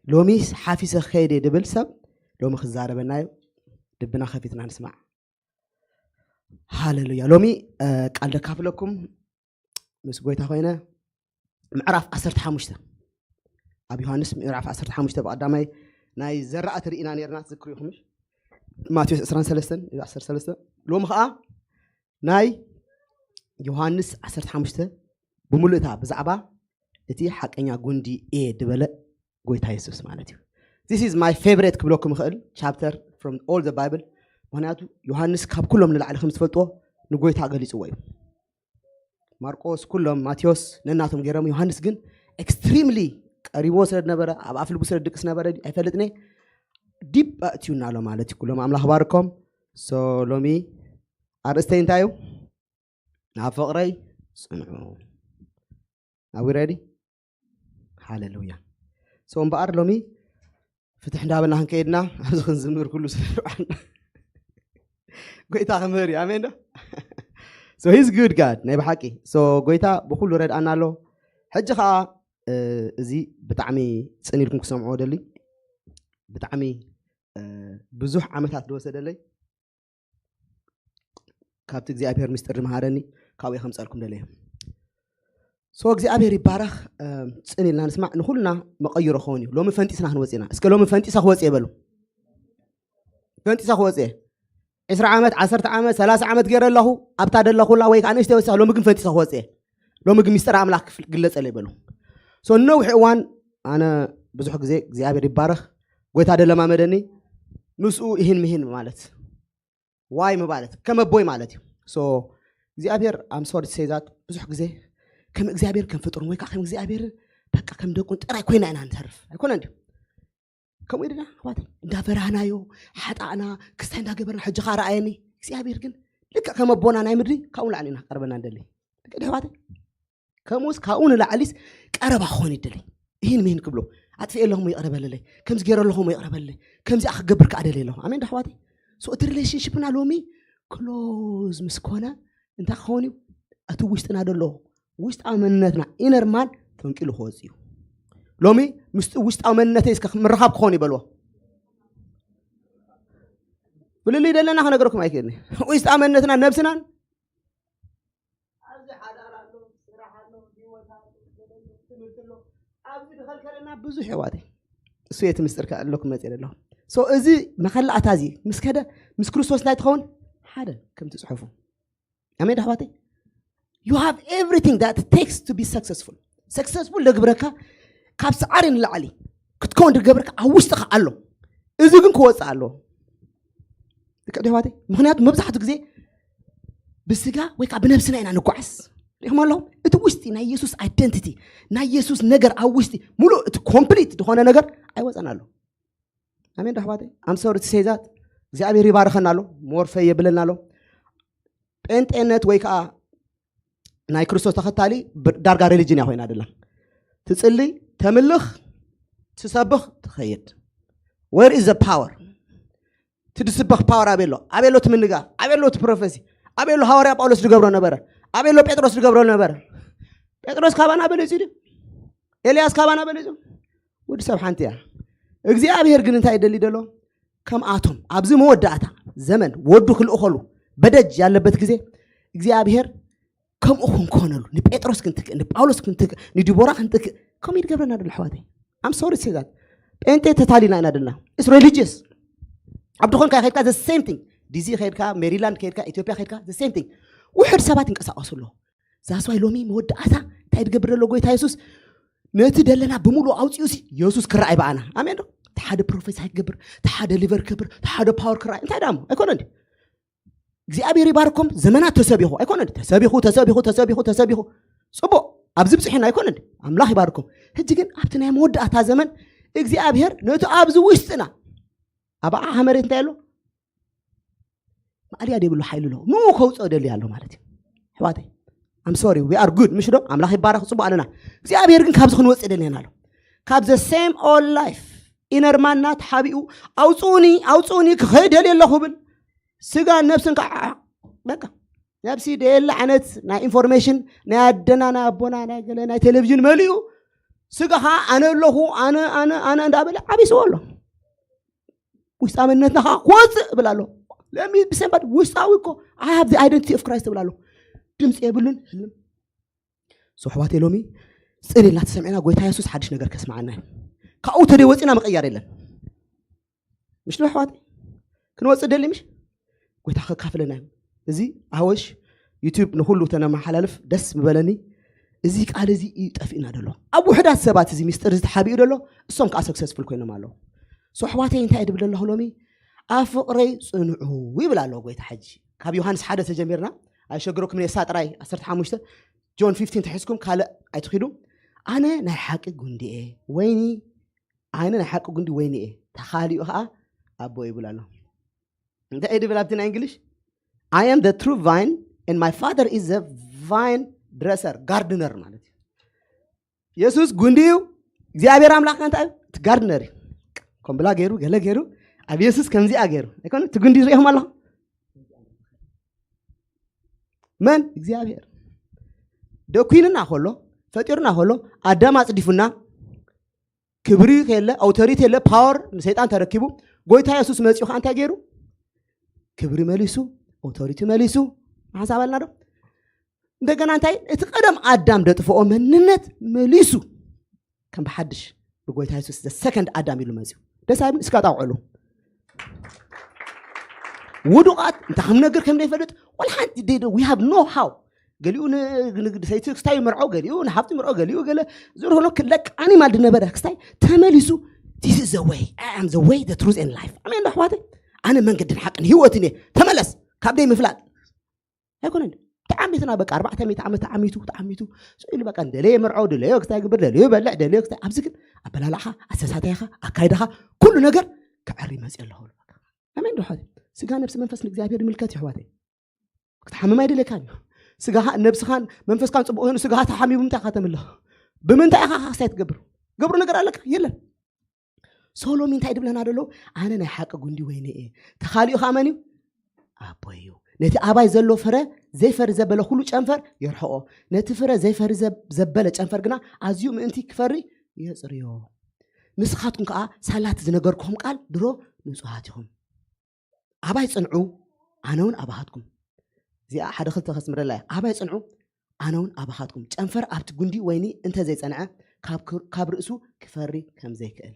ሎሚ ሓፊሰ ክኸይድ እየ ድብል ሰብ ሎሚ ክዛረበና እዩ። ልብና ከፊትና ንስማዕ። ሃሌሉያ። ሎሚ ቃል ደካፍለኩም ምስ ጎይታ ኮይነ ምዕራፍ ዓሰርተ ሓሙሽተ ኣብ ዮሃንስ ምዕራፍ ዓሰርተ ሓሙሽተ ብቐዳማይ ናይ ዘራእቲ ርኢና ነርና ትዝክሩ ኢኹም። ማቴዎስ ዕስራን ሰለስተን ዓሰርተ ሰለስተ ሎሚ ከዓ ናይ ዮሃንስ ዓሰርተ ሓሙሽተ ብምሉእታ ብዛዕባ እቲ ሓቀኛ ጉንዲ እየ ድበለ ጎይታ የሱስ ማለት እዩ። This is my favorite ክብለኩም ይኽእል chapter from all the Bible። ምክንያቱ ዮሃንስ ካብ ኩሎም ንላዕሊ ከም ዝፈልጥዎ ንጎይታ ገሊፅዎ እዩ። ማርቆስ ኩሎም ማቴዎስ ነናቶም ገይሮም፣ ዮሃንስ ግን extremely ቀሪቦ ስለ ነበረ ኣብ ኣፍልቡ ስለ ድቅስ ነበረ ኣይፈልጥነ ዲብ ኣእትዩና ኣሎ ማለት እዩ። ኩሎም ኣምላኽ ባርኮም። So ሎሚ ኣርእስተይ እንታይ እዩ? ናብ ፍቕረይ ጽንዑ። Are we ready? ሃሌሉያ። So እምበኣር ሎሚ ፍትሕ እንዳበልና ክንከይድና ኣብዚ ክንዝምር ኩሉ ስለና ጎይታ ክምህር እዩ። ኣሜን ዶ? So he's good God ናይ ብሓቂ። So ጎይታ ብኩሉ ረድኣና ኣሎ። ሕጂ ከዓ እዚ ብጣዕሚ ጽን ኢልኩም ክሰምዕዎ ደሊ። ብጣዕሚ ብዙሕ ዓመታት ዝወሰደለይ ካብቲ እግዚኣብሔር ምስጢር ዝመሃረኒ ካብኡ ከምፀልኩም ደለየ። So እግዚኣብሔር ይባረኽ። ጽን ኢልና ንስማዕ። ንኩልና መቐይሮ ክኸውን እዩ። ሎሚ ፈንጢስና ክንወፅእ ኢና። እስከ ሎሚ ፈንጢሰ ክወፅእ እየ በሉ። ፈንጢሰ ክወፅእ እየ። ዕስራ ዓመት፣ ዓሰርተ ዓመት፣ ሰላሳ ዓመት ገይረ ኣለኹ ኣብታ ደለኹላ ወይ ከዓ ንእሽተይ ወሲኻ፣ ሎሚ ግን ፈንጢሰ ክወፅእ እየ። ሎሚ ግን ሚስጥር ኣምላኽ ክፍል ግለፀለይ በሉ። So ነዊሕ እዋን ኣነ ብዙሕ ግዜ እግዚኣብሔር ይባረኽ ጎይታ ደለማመደኒ ምስኡ ይህን ምሂን ማለት ዋይ ምባለት ከም ኣቦይ ማለት እዩ። So እግዚኣብሔር I'm sorry to say that ብዙሕ ግዜ ከም እግዚኣብሔር ከም ፍጡርን ወይ ከዓ ከም እግዚኣብሔር በቃ ከም ደቁን ጥራይ ኮይና ኢና ንተርፍ ኣይኮነ እንዲ ከምኡ ኢልና ኣሕዋተይ እንዳፈራህናዮ ሓጣእና ክስታይ እንዳገበርና ሕጂ ከዓ ረኣየኒ እግዚኣብሔር ግን ልክዕ ከም ኣቦና ናይ ምድሪ ካብኡ ንላዕሊ ኢና ቀርበና እንደሊ ልክዕ ዶ ኣሕዋተይ ከምኡስ ካብኡ ንላዕሊስ ቀረባ ክኾን ይደሊ ይህን ምሂን ክብሎ ኣጥፍኤ ኣለኹም ይቕረ በለለይ ከምዚ ገይረ ኣለኹም ይቕረ በለለይ ከምዚኣ ክገብር ከዓ ደልየ ኣለኹ ኣሜን ዶ ኣሕዋተይ So እቲ relationship ና ሎሚ close ምስ ኮነ እንታይ ክኸውን እዩ እቲ ውሽጥና ደሎ ውሽጣዊ መንነትና inner man ፈንቂሉ ክወፅ እዩ ሎሚ ምስቲ ውሽጣዊ መንነተይ እስከ ምርኻብ ክኾን ይበልዎ ፍልልይ ደለና ክነገረኩም ኣይክእልኒ ውሽጣዊ መንነትና ነብስናን ኣብዚ ሓዳር ኣሎ ስራሕ ኣሎ ህይወት ኣሎ ገለ ኣሎ ትምህርቲ ኣሎ ኣብዚ ዝኸልከለና ብዙሕ የዋተይ እሱ የቲ ምስጢር ከእለኩም መፅእ ኣለኹ So እዚ መኸላእታ እዚ ምስ ከደ ምስ ክርስቶስ እንታይ ትኸውን ሓደ ከምቲ ፅሑፉ ኣሜን ኣሕዋተይ you have everything that takes to be successful successful ለግብረካ ካብ ሰዓሪ ንላዕሊ ክትከውን ዝገብረካ ኣብ ውሽጥኻ ኣሎ እዚ ግን ክወፅእ ኣለዎ ልክዕ ዶ ኣሕዋተይ ምክንያቱ መብዛሕትኡ ግዜ ብስጋ ወይ ከዓ ብነብስና ኢና ንጓዓዝ ሪኹም ኣለኹም እቲ ውሽጢ ናይ የሱስ identity ናይ የሱስ ነገር ኣብ ውሽጢ ሙሉእ እቲ complete ዝኾነ ነገር ኣይወፀና ኣሎ ኣሜን ዶ ኣሕዋተይ I'm sorry to say that እግዚኣብሔር ይባርኸና ኣሎ more ፈይ የብለና ኣሎ ጴንጤነት ወይ ከዓ ናይ ክርስቶስ ተኸታሊ ዳርጋ religion እያ ኮይና ደላ ትፅሊ ተምልኽ ትሰብኽ ትኸይድ where is the power ትድስበኽ power ኣበሎ ኣበሎ ትምንጋፍ ኣበሎ እቲ prophecy ኣበሎ ሃዋርያ ጳውሎስ ዝገብሮ ነበረ ኣበሎ ጴጥሮስ ዝገብሮ ነበረ ጴጥሮስ ካባና በሊፁ ድዩ ኤልያስ ካባና በሊፁ ወዲ ሰብ ሓንቲ እያ እግዚኣብሔር ግን እንታይ ይደሊ ደሎ ከምኣቶም ኣብዚ መወዳእታ ዘመን ወዱ ክልእኸሉ በደጅ ያለበት ግዜ እግዚኣብሔር ከምኡ ክንኮነሉ ንጴጥሮስ ክንትክእ ንጳውሎስ ክንትክእ ንዲቦራ ክንትክእ ከምኡ ይድገብረና ደሎ ኣሕዋተይ I'm sorry to say that ጴንጤ ተታሊና ኢና ደልና it's religious ኣብ ድኾንካ ከድካ the same thing ዲዚ ከድካ ሜሪላንድ ከድካ ኢትዮጵያ ከድካ the same thing ውሕድ ሰባት ይንቀሳቀሱ ኣለዉ ዛስዋይ ሎሚ መወዳእታ እንታይ ዝገብር ዘሎ ጎይታ የሱስ ነቲ ደለና ብምሉእ ኣውፅኡ ሲ የሱስ ክረኣይ በኣና ኣሜን ዶ እቲ ሓደ ፕሮፌሳይ ክገብር እቲ ሓደ ሊቨር ክገብር እቲ ሓደ ፓወር ክረኣይ እንታይ ዳሞ ኣይኮነ እንዲ እግዚኣብሔር ይባርኮም ዘመናት ተሰቢኹ ኣይኮነ እንዲ ተሰቢኹ ተሰቢኹ ተሰቢኹ ተሰቢኹ ፅቡቅ ኣብዚ ብፅሒና ኣይኮነ እንዲ ኣምላኽ ይባርኮም ሕጂ ግን ኣብቲ ናይ መወዳእታ ዘመን እግዚኣብሔር ነቲ ኣብዚ ውሽጥና ኣብ ኣዓ መሬት እንታይ ኣሎ ማእልያ ደብሉ ሓይሉ ኣለዎ ምኡ ከውፅኦ ደሊ ኣሎ ማለት እዩ ኣሕዋተይ I'm sorry we are good ምሽ ዶ ኣምላኽ ይባረኽ ፅቡቅ ኣለና እግዚኣብሔር ግን ካብዚ ክንወፅእ ደልየና ኣሎ ካብ the same old life inner man ና ተሓቢኡ ኣውፅኡኒ ኣውፅኡኒ ክኸይድ ደልየ ኣለኹ ብል ስጋ ነብስን ከዓ በቃ ነብሲ ደየለ ዓይነት ናይ ኢንፎርሜሽን ናይ ኣደና ናይ ኣቦና ናይ ገለ ናይ ቴሌቪዥን መሊኡ ስጋኻ ኣነ ኣለኹ ኣነ ኣነ ኣነ እንዳበለ ዓብስዎ ኣሎ። ውሽጣዊ መንነትና ከዓ ክወፅእ እብል ኣሎ። ለሚ ብሰንበት ውሽጣዊ እኮ I have the identity of Christ እብል ኣሎ። ድምፂ የብሉን። ህልም ሰሕዋት ሎሚ ፅን ኢልና ተሰሚዕና ጎይታ የሱስ ሓድሽ ነገር ከስማዓና እዩ። ካብኡ ተደይ ወፂና መቀያር የለን። ምሽ ዶ ኣሕዋት ክንወፅእ ደሊ ምሽ ጎይታ ከካፍለና እዩ። እዚ ኣወሽ ዩቲዩብ ንኩሉ ተነመሓላልፍ ደስ ምበለኒ። እዚ ቃል እዚ እዩ ጠፊእና ደሎ። ኣብ ውሕዳት ሰባት እዚ ሚስጥር እዚ ተሓቢኡ ደሎ። እሶም ከዓ ሰክሰስፉል ኮይኖም ኣለዉ። ሶሕዋተይ እንታይ ድብል ኣለኹ ሎሚ? ኣብ ፍቕረይ ፅንዑ ይብል ኣሎ ጎይታ። ሕጂ ካብ ዮሃንስ ሓደ ተጀሚርና ኣይሸግረኩም። ኔሳ ጥራይ ዓሰርተ ሓሙሽተ ጆን ፊፍቲን ተሒዝኩም ካልእ ኣይትኺዱ። ኣነ ናይ ሓቂ ጉንዲ እየ፣ ወይኒ ኣነ ናይ ሓቂ ጉንዲ ወይኒ እየ፣ ተኻሊኡ ከዓ ኣቦ ይብል ኣሎ። እንታይ እዩ ድብል ኣብቲ ናይ እንግሊሽ? I am the true vine and my father is the vine dresser, gardener ማለት እዩ። የሱስ ጉንዲ እዩ። እግዚኣብሔር ኣምላኽ ከ እንታይ እዩ? እቲ ጋርድነር እዩ። ከም ብላ ገይሩ ገለ ገይሩ ኣብ የሱስ ከምዚኣ ገይሩ ኣይኮነ እቲ ጉንዲ ሪኢኹም ኣለኹም? መን እግዚኣብሔር ደኩንና ከሎ ፈጢሩና ከሎ ኣዳም ኣፅዲፉና ክብሪ የለ ኣውቶሪቲ የለ ፓወር ንሰይጣን ተረኪቡ ጎይታ የሱስ መፂኡ ከዓ እንታይ ገይሩ? ክብሪ መሊሱ ኣውቶሪቲ መሊሱ ሓሳብ ኣልና ዶ? እንደገና እንታይ እቲ ቀደም ኣዳም ደጥፍኦ መንነት መሊሱ ከም ብሓድሽ ብጎይታ የሱስ the second ኣዳም ኢሉ መፂኡ። ደስ ኣይብል እስካ ጣውዕሉ ውዱቃት እንታይ ከም ነገር ከም ዘይፈልጥ ወላ ሓንቲ ደ we have no how ገሊኡ ንሰይቲ ክስታይ ይምርዖ ገሊኡ ንሓፍቲ ይምርዖ ገሊኡ ገለ ዝርህሎ ክለቅ ኣኒማል ድነበረ ክስታይ ተመሊሱ this is the way I am the way the truth and life ኣሜን ዶ ኣሕዋተይ ኣነ መንገድን ሓቅን ህይወትን እየ ተመለስ ካብ ደይ ምፍላጥ ኣይኮነን ተዓሚትና በቃ ኣርባዕተ ሚእቲ ዓመት ተዓሚቱ ተዓሚቱ ስኢሉ በቃ ደለየ ምርዖ ደለዮ ክስታይ ግብር ደለዮ በልዕ ደለዮ ክስታይ ኣብዚ ግን ኣበላላዕኻ ኣሰሳታይኻ ኣካይዳኻ ኩሉ ነገር ክዕሪ መፅእ ኣለኹ ኣሜን ዶ ኣሕዋተይ ስጋ ነብሲ መንፈስ ንእግዚኣብሔር ይምልከት ይሕዋተይ ክትሓምም ኣይደለካን እዩ ስጋኻ ነብስኻን መንፈስካን ፅቡቅ ኮይኑ ስጋኻ ተሓሚሙ ምንታይ ኢኻ ተምልኽ ብምንታይ ኢኻ ካክሳይ ትገብር ገብሩ ነገር ኣለካ የለን ሶሎሚ እንታይ ድብለና ደሎ ኣነ ናይ ሓቂ ጉንዲ ወይኒ እየ ተኻሊኡ ከዓ መን እዩ ኣቦይ እዩ ነቲ ኣባይ ዘሎ ፍረ ዘይፈሪ ዘበለ ኩሉ ጨንፈር የርሕቆ ነቲ ፍረ ዘይፈሪ ዘበለ ጨንፈር ግና ኣዝዩ ምእንቲ ክፈሪ የፅርዮ ንስኻትኩም ከዓ ሳላት ዝነገርኩኹም ቃል ድሮ ንፁሃት ኢኹም ኣባይ ፅንዑ ኣነ እውን ኣባኻትኩም እዚኣ ሓደ ክልተ ከስምረላ እያ ኣባይ ፅንዑ ኣነ እውን ኣባኻትኩም ጨንፈር ኣብቲ ጉንዲ ወይኒ እንተዘይፀንዐ ካብ ርእሱ ክፈሪ ከምዘይክእል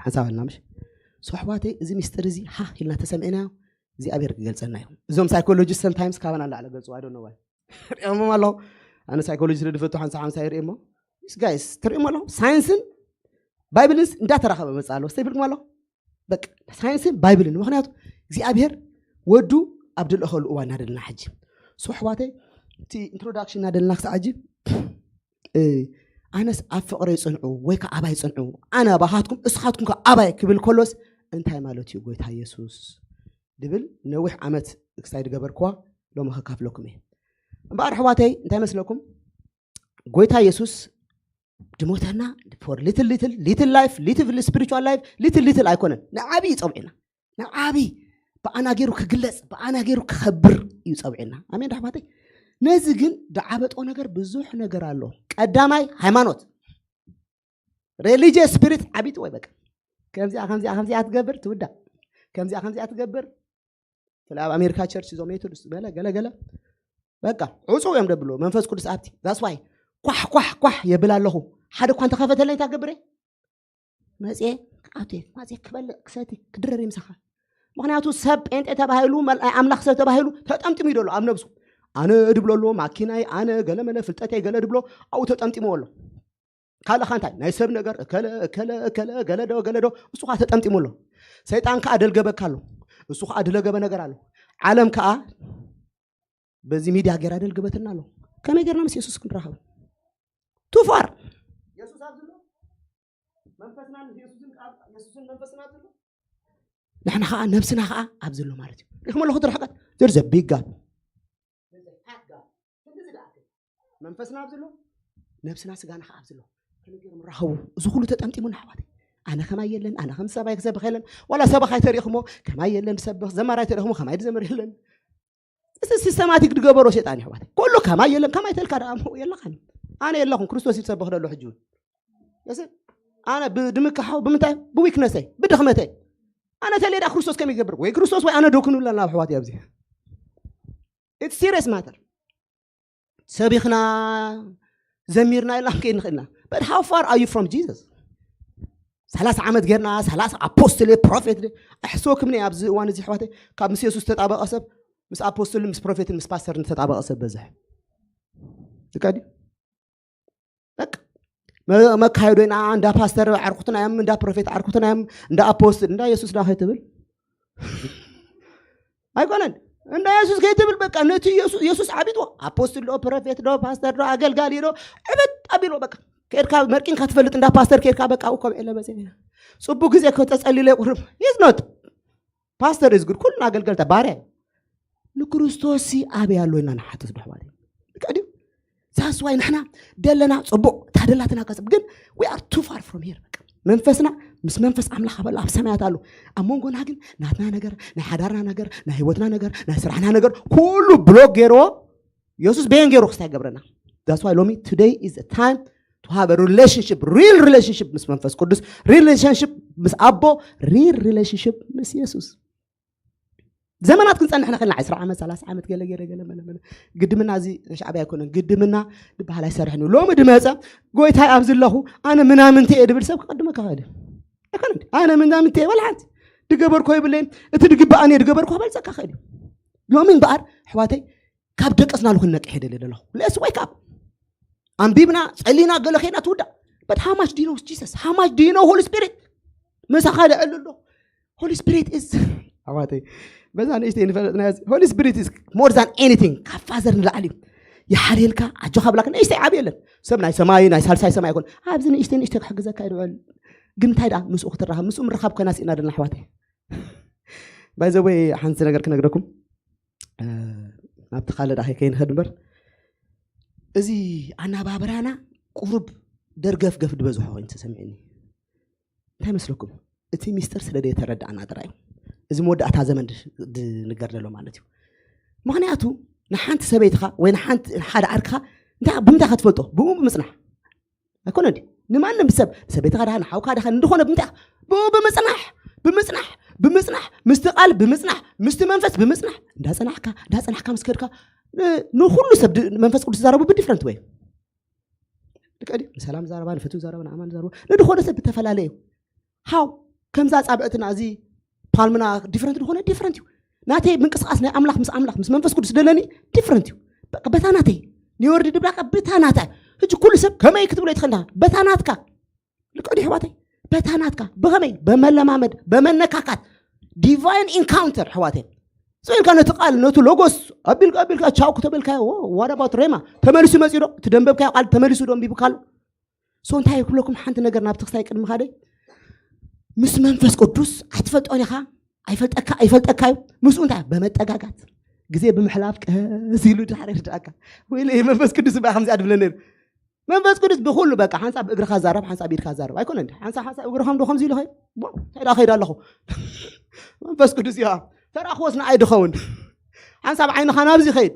ሓንሳብ ኣልና ምሽ ሶሕዋተይ እዚ ሚስጥር እዚ ሃ ኢልና ተሰሚዕናዮ እግዚኣብሔር ክገልፀና እዩ እዞም ሳይኮሎጂስት ሰምታይምስ ካባና ላዕለ ገልፅዋ ዶ ነዋይ ሪኦሞም ኣለኹ ኣነ ሳይኮሎጂ ስለድፈቱ ሓንሳ ሓንሳ ይርኢ ሞ ጋይስ ትሪእሞ ኣለኹ ሳይንስን ባይብልን እንዳተራኸበ መፅእ ኣለኹ ስተይብልኩም ኣለኹ በቃ ሳይንስን ባይብልን ምክንያቱ እግዚኣብሔር ወዱ ኣብ ድልእኸሉ እዋን ናደልና ሕጂ ሶሕዋተይ እቲ ኢንትሮዳክሽን ናደልና ክሳዕ ሕጂ ኣነስ ኣብ ፍቕረይ ፅንዑ ወይ ከዓ ኣባይ ፅንዑ ኣነ ኣባኻትኩም እስኻትኩም ከዓ ኣባይ ክብል ከሎስ እንታይ ማለት እዩ ጎይታ የሱስ ድብል ነዊሕ ዓመት ክሳይ ድገበርክዋ ሎሚ ከካፍለኩም እየ እምበኣር ኣሕዋተይ እንታይ መስለኩም ጎይታ የሱስ ድሞተና for little little little life little spiritual life little little ኣይኮነን ንዓብዪ ፀውዒና ንዓብዪ ብኣና ገይሩ ክግለፅ ብኣና ገይሩ ክኸብር እዩ ፀውዒና ኣሜን ዳሕባተይ ነዚ ግን ድዓበጦ ነገር ብዙሕ ነገር ኣሎ ቀዳማይ ሃይማኖት religious spirit ዓቢጥ ወይ በቃ ከምዚኣ ከምዚኣ ከምዚኣ ትገብር ትውዳእ ከምዚኣ ከምዚኣ ትገብር ስለ ኣብ ኣሜሪካ ቸርች ዞም ሜቶድስ ገለ ገለ ገለ በቃ ዕፁ እዮም ደብሎ መንፈስ ቅዱስ ኣብቲ that's why ኳሕ ኳሕ ኳሕ የብል ኣለኹ ሓደ እኳ እንተኸፈተለይ እንታይ ገብረ መፅየ ክኣትየ ማፅየ ክበልዕ ክሰቲ ክድረር ምሳኻ ምክንያቱ ሰብ ጴንጤ ተባሂሉ ናይ ኣምላኽ ሰብ ተባሂሉ ተጠምጢሙ ይደሎ ኣብ ነብሱ ኣነ ድብሎ ኣሎ ማኪናይ ኣነ ገለመለ ፍልጠተይ ገለ ድብሎ ኣብኡ ተጠምጢሙ ኣሎ ካልእኻ እንታይ ናይ ሰብ ነገር እከለ እከለ እከለ ገለዶ ገለዶ እሱ ከዓ ተጠምጢሙ ኣሎ ሰይጣን ከዓ ደልገበካ ኣሎ እሱ ከዓ ድለገበ ነገር ኣሎ ዓለም ከዓ በዚ ሚድያ ገይራ ደልግበትና ኣሎ ከመይ ገርና ምስ የሱስ ክንራኸብ ቱፋር የሱስ ኣብ ዘሎ መንፈስና የሱስን መንፈስና ኣብ ዘሎ ንሕና ከዓ ነብስና ከዓ ኣብ ዘሎ ማለት እዩ ሪኹም ኣለኹ ርሕቀት there's a big gap መንፈስና ኣብ ዘሎ ነብስና ስጋና ከዓ ኣብ ዘሎ ከመይ ገይሮም ራኸቡ እዚ ኩሉ ተጠምጢሙና ኣሕዋተይ ኣነ ከማይ የለን ኣነ ከም ሰባይ ክሰብኽ የለን ዋላ ሰባኻይ ተሪእኹሞ ከማይ የለን ዝሰብኽ ዘማራይ ተሪእኹሞ ከማይ ዝዘምር የለን እዚ ሲስተማቲክ ድገበሮ ሴጣን ኣሕዋተይ ኩሉ ከማይ የለን ከማይ ተልካ ደኣ የለኻን ኣነ የለኹም ክርስቶስ ይሰብኽ ደሎ ሕጂ እውን ኣነ ብምክሓው ብምንታይ? ብዊክነሰይ፣ ብድኽመተይ። ኣነ ተሌዳ ክርስቶስ ከም ይገብር ወይ ክርስቶስ ወይ ኣነ ዶ ክንብለና ኣብ ኣሕዋት ኣብዚ? It's serious matter። ሰቢኽና ዘሚርና ኢልና ክንከይድ ንኽእልና። But how far are you from Jesus? ሰላሳ ዓመት ጌርና፣ ሰላሳ ኣፖስትል ፕሮፌት ኣሕሶክምኒ። ኣብዚ እዋን እዚ ኣሕዋተይ፣ ካብ ምስ የሱስ ዝተጣበቐ ሰብ፣ ምስ ኣፖስትልን ምስ ፕሮፌትን ምስ ፓስተርን ዝተጣበቐ ሰብ በዝሕ። ትካዲ በቃ መ- መካየዶ ኢና። እንዳ ፓስተር ዓርኩትና እዮም፣ እንዳ ፕሮፌት ዓርኩትና እዮም፣ እንዳ ኣፖስትል፣ እንዳ የሱስ ዳ ከይትብል ኣይኮነን። እንዳ የሱስ ከይትብል በቃ ነቲ የሱስ፣ የሱስ ዓቢጥዎ። ኣፖስትል ዶ ፕሮፌት ዶ ፓስተር ዶ ኣገልጋሊ ዶ ዕብጥ ኣቢልዎ። በቃ ከድካ መርቂንካ ትፈልጥ፣ እንዳ ፓስተር ከድካ በቃ እኮ ዕለ በፂ ጽቡቅ ግዜ ከተጸልለ ቁርብ ይዝኖት ፓስተር is good። ኩልና ኣገልገልታ ባርያ እዩ። ንክርስቶስ ሲ ኣበይ ኣሎ ኢልና ንሓትት ዶ ኣሕዋት? በቃ ድዩ? That's why ንሕና ደለና ጽቡቅ፣ ታደላትና ከጽብ፣ ግን we are too far from here። በቃ መንፈስና ምስ መንፈስ ኣምላኽ ኣበላ ኣብ ሰማያት ኣሎ። ኣብ መንጎና ግን ናትና ነገር፣ ናይ ሓዳርና ነገር፣ ናይ ህይወትና ነገር፣ ናይ ስራሕና ነገር ኩሉ ብሎክ ገይርዎ። የሱስ በየን ገይሩ ክስታይ ገብረና? That's why ሎሚ today is a time to have a relationship, real relationship ምስ መንፈስ ቅዱስ፣ relationship ምስ ኣቦ፣ real relationship ምስ የሱስ። ዘመናት ክንጸንሕ ንኽእል ኢና። ዕስራ ዓመት፣ ሰላሳ ዓመት፣ ገለ ገለ ገለ መለ መለ። ግድምና እዚ ሻዕብያ ኣይኮነን። ግድምና ዝበሃል ኣይሰርሕን እዩ። ሎሚ ድመጸ ጎይታይ ኣብዚ ኣለኹ፣ ኣነ ምናምንተ እየ ድብል ሰብ ክቐድመካ ይኽእል እዩ። ኣይኮነን። ኣነ ምናምንተ እየ፣ ዋላ ሓንቲ ድገበርኮ ይብለይ፣ እቲ ድግብኣኒ እየ ድገበርኮ ክበልጸካ ይኽእል እዩ። ሎሚ እምበኣር ኣሕዋተይ ካብ ደቀስናሉ ክንነቅሕ እየ ደልየ ዘለኹ። Let's wake up። ኣንቢብና፣ ጸሊና፣ ገለ ኸይና ትውዳእ። But how much do you know Jesus? How much do you know Holy Spirit? ምሳኻ ልዕል ኣሎ። Holy Spirit is ኣዋተይ በዛ ንእሽተይ ንፈለጥና። Holy Spirit is more than anything። ካብ ፋዘር ንላዕሊ እዩ። ይሓልየልካ፣ ኣጆኻ ብላካ። ንእሽተይ ዓብዪ የለን። ሰብ ናይ ሰማይ፣ ናይ ሳልሳይ ሰማይ ይኮን። ኣብዚ ንእሽተይ ንእሽተይ ክሕግዘካ ይድውዕል። ግን እንታይ ደኣ ምስኡ ክትራኸብ፣ ምስኡ ምርኻብ ኮይና ስኢና ደልና ኣሕዋተይ። By the way ሓንቲ ነገር ክነግረኩም፣ ናብቲ ካልእ ደኣ ከይንኸድ እምበር፣ እዚ ኣናባብራና ቁሩብ ደርገፍገፍ ዝበዝሖ ኮይኑ ተሰሚዕኒ። እንታይ መስለኩም? እቲ ሚስጥር ስለ ዘይተረዳእና ጥራይ እዩ። እዚ መወዳእታ ዘመን ድንገር ዘሎ ማለት እዩ። ምኽንያቱ ንሓንቲ ሰበይትኻ ወይ ንሓንቲ፣ ንሓደ ዓርክኻ እንታይ፣ ብምንታይ ክትፈልጦ? ብኡ ብምጽናሕ ኣይኮነ እንዲ። ንማንም ሰብ፣ ንሰበይትኻ ድኻ፣ ንሓውካ ድኻ፣ ንድኾነ ብምንታይ? ብኡ ብምጽናሕ፣ ብምጽናሕ፣ ብምጽናሕ፣ ምስቲ ቃል ብምጽናሕ፣ ምስቲ መንፈስ ብምጽናሕ፣ እንዳጸናሕካ፣ እንዳጸናሕካ ምስ ከድካ፣ ን- ንኹሉ ሰብ ድ- መንፈስ ቅዱስ ዝዛረቡ ብዲፍረንት ወይ። ልክዕ ድዩ? ንሰላም ዛረባ፣ ንፍትው ዛረባ፣ ንኣማን ዛረባ፣ ንድኾነ ሰብ ብተፈላለየ እዩ። ሃው ከምዛ ጻብዕትና እዚ ፓልምና ዲፍረንት ዝኾነ ዲፍረንት እዩ። ናተይ ምንቅስቃስ ናይ ኣምላኽ ምስ ኣምላኽ ምስ መንፈስ ቅዱስ ደለኒ ዲፍረንት እዩ። በቃ በታ ናተይ ንወርዲ ድብላካ በታ ናታ። ሕጂ ኩሉ ሰብ ከመይ ክትብሎ ይትኸንዳ በታ ናትካ። ልክዕ ድዩ ኣሕዋተይ? በታ ናትካ። ብኸመይ? በመለማመድ፣ በመነካካት። ዲቫይን ኢንካውንተር ኣሕዋተይ። ስቕ ኢልካ ነቲ ቃል፣ ነቲ ሎጎስ ኣቢልካ ኣቢልካ ቻው ክተበልካዮ፣ what about ሬማ? ተመሊሱ መጺኡ ዶ? እቲ ደንበብካዮ ቃል ተመሊሱ ዶ? ኣንቢቡካ ኣሎ? So እንታይ ክብለኩም፣ ሓንቲ ነገር ናብቲ ክሳይ ቅድሚ ካደይ፣ ምስ መንፈስ ቅዱስ ኣይትፈልጦን ኢኻ። ኣይፈልጠካ ኣይፈልጠካ እዩ። ምስኡ እንታይ በመጠጋጋት፣ ግዜ ብምሕላፍ ቀስ ኢሉ ድሓር ይርዳእካ። ወይ መንፈስ ቅዱስ በኣ ከምዚኣ ድብለ ነይሩ። መንፈስ ቅዱስ ብኩሉ በቃ ሓንሳብ ብእግርኻ ዛረብ፣ ሓንሳብ ኢድካ ዛረብ ኣይኮነ እንዲ ሓንሳብ ሓንሳብ እግርኻ ዶ ከምዚ ኢሉ ኸይድ እንታይ ዳ ኸይድ ኣለኹ። መንፈስ ቅዱስ እዩ። ተራኽቦስ ንኣይ ድኸውን ሓንሳብ ዓይንኻ ናብዚ ኸይድ።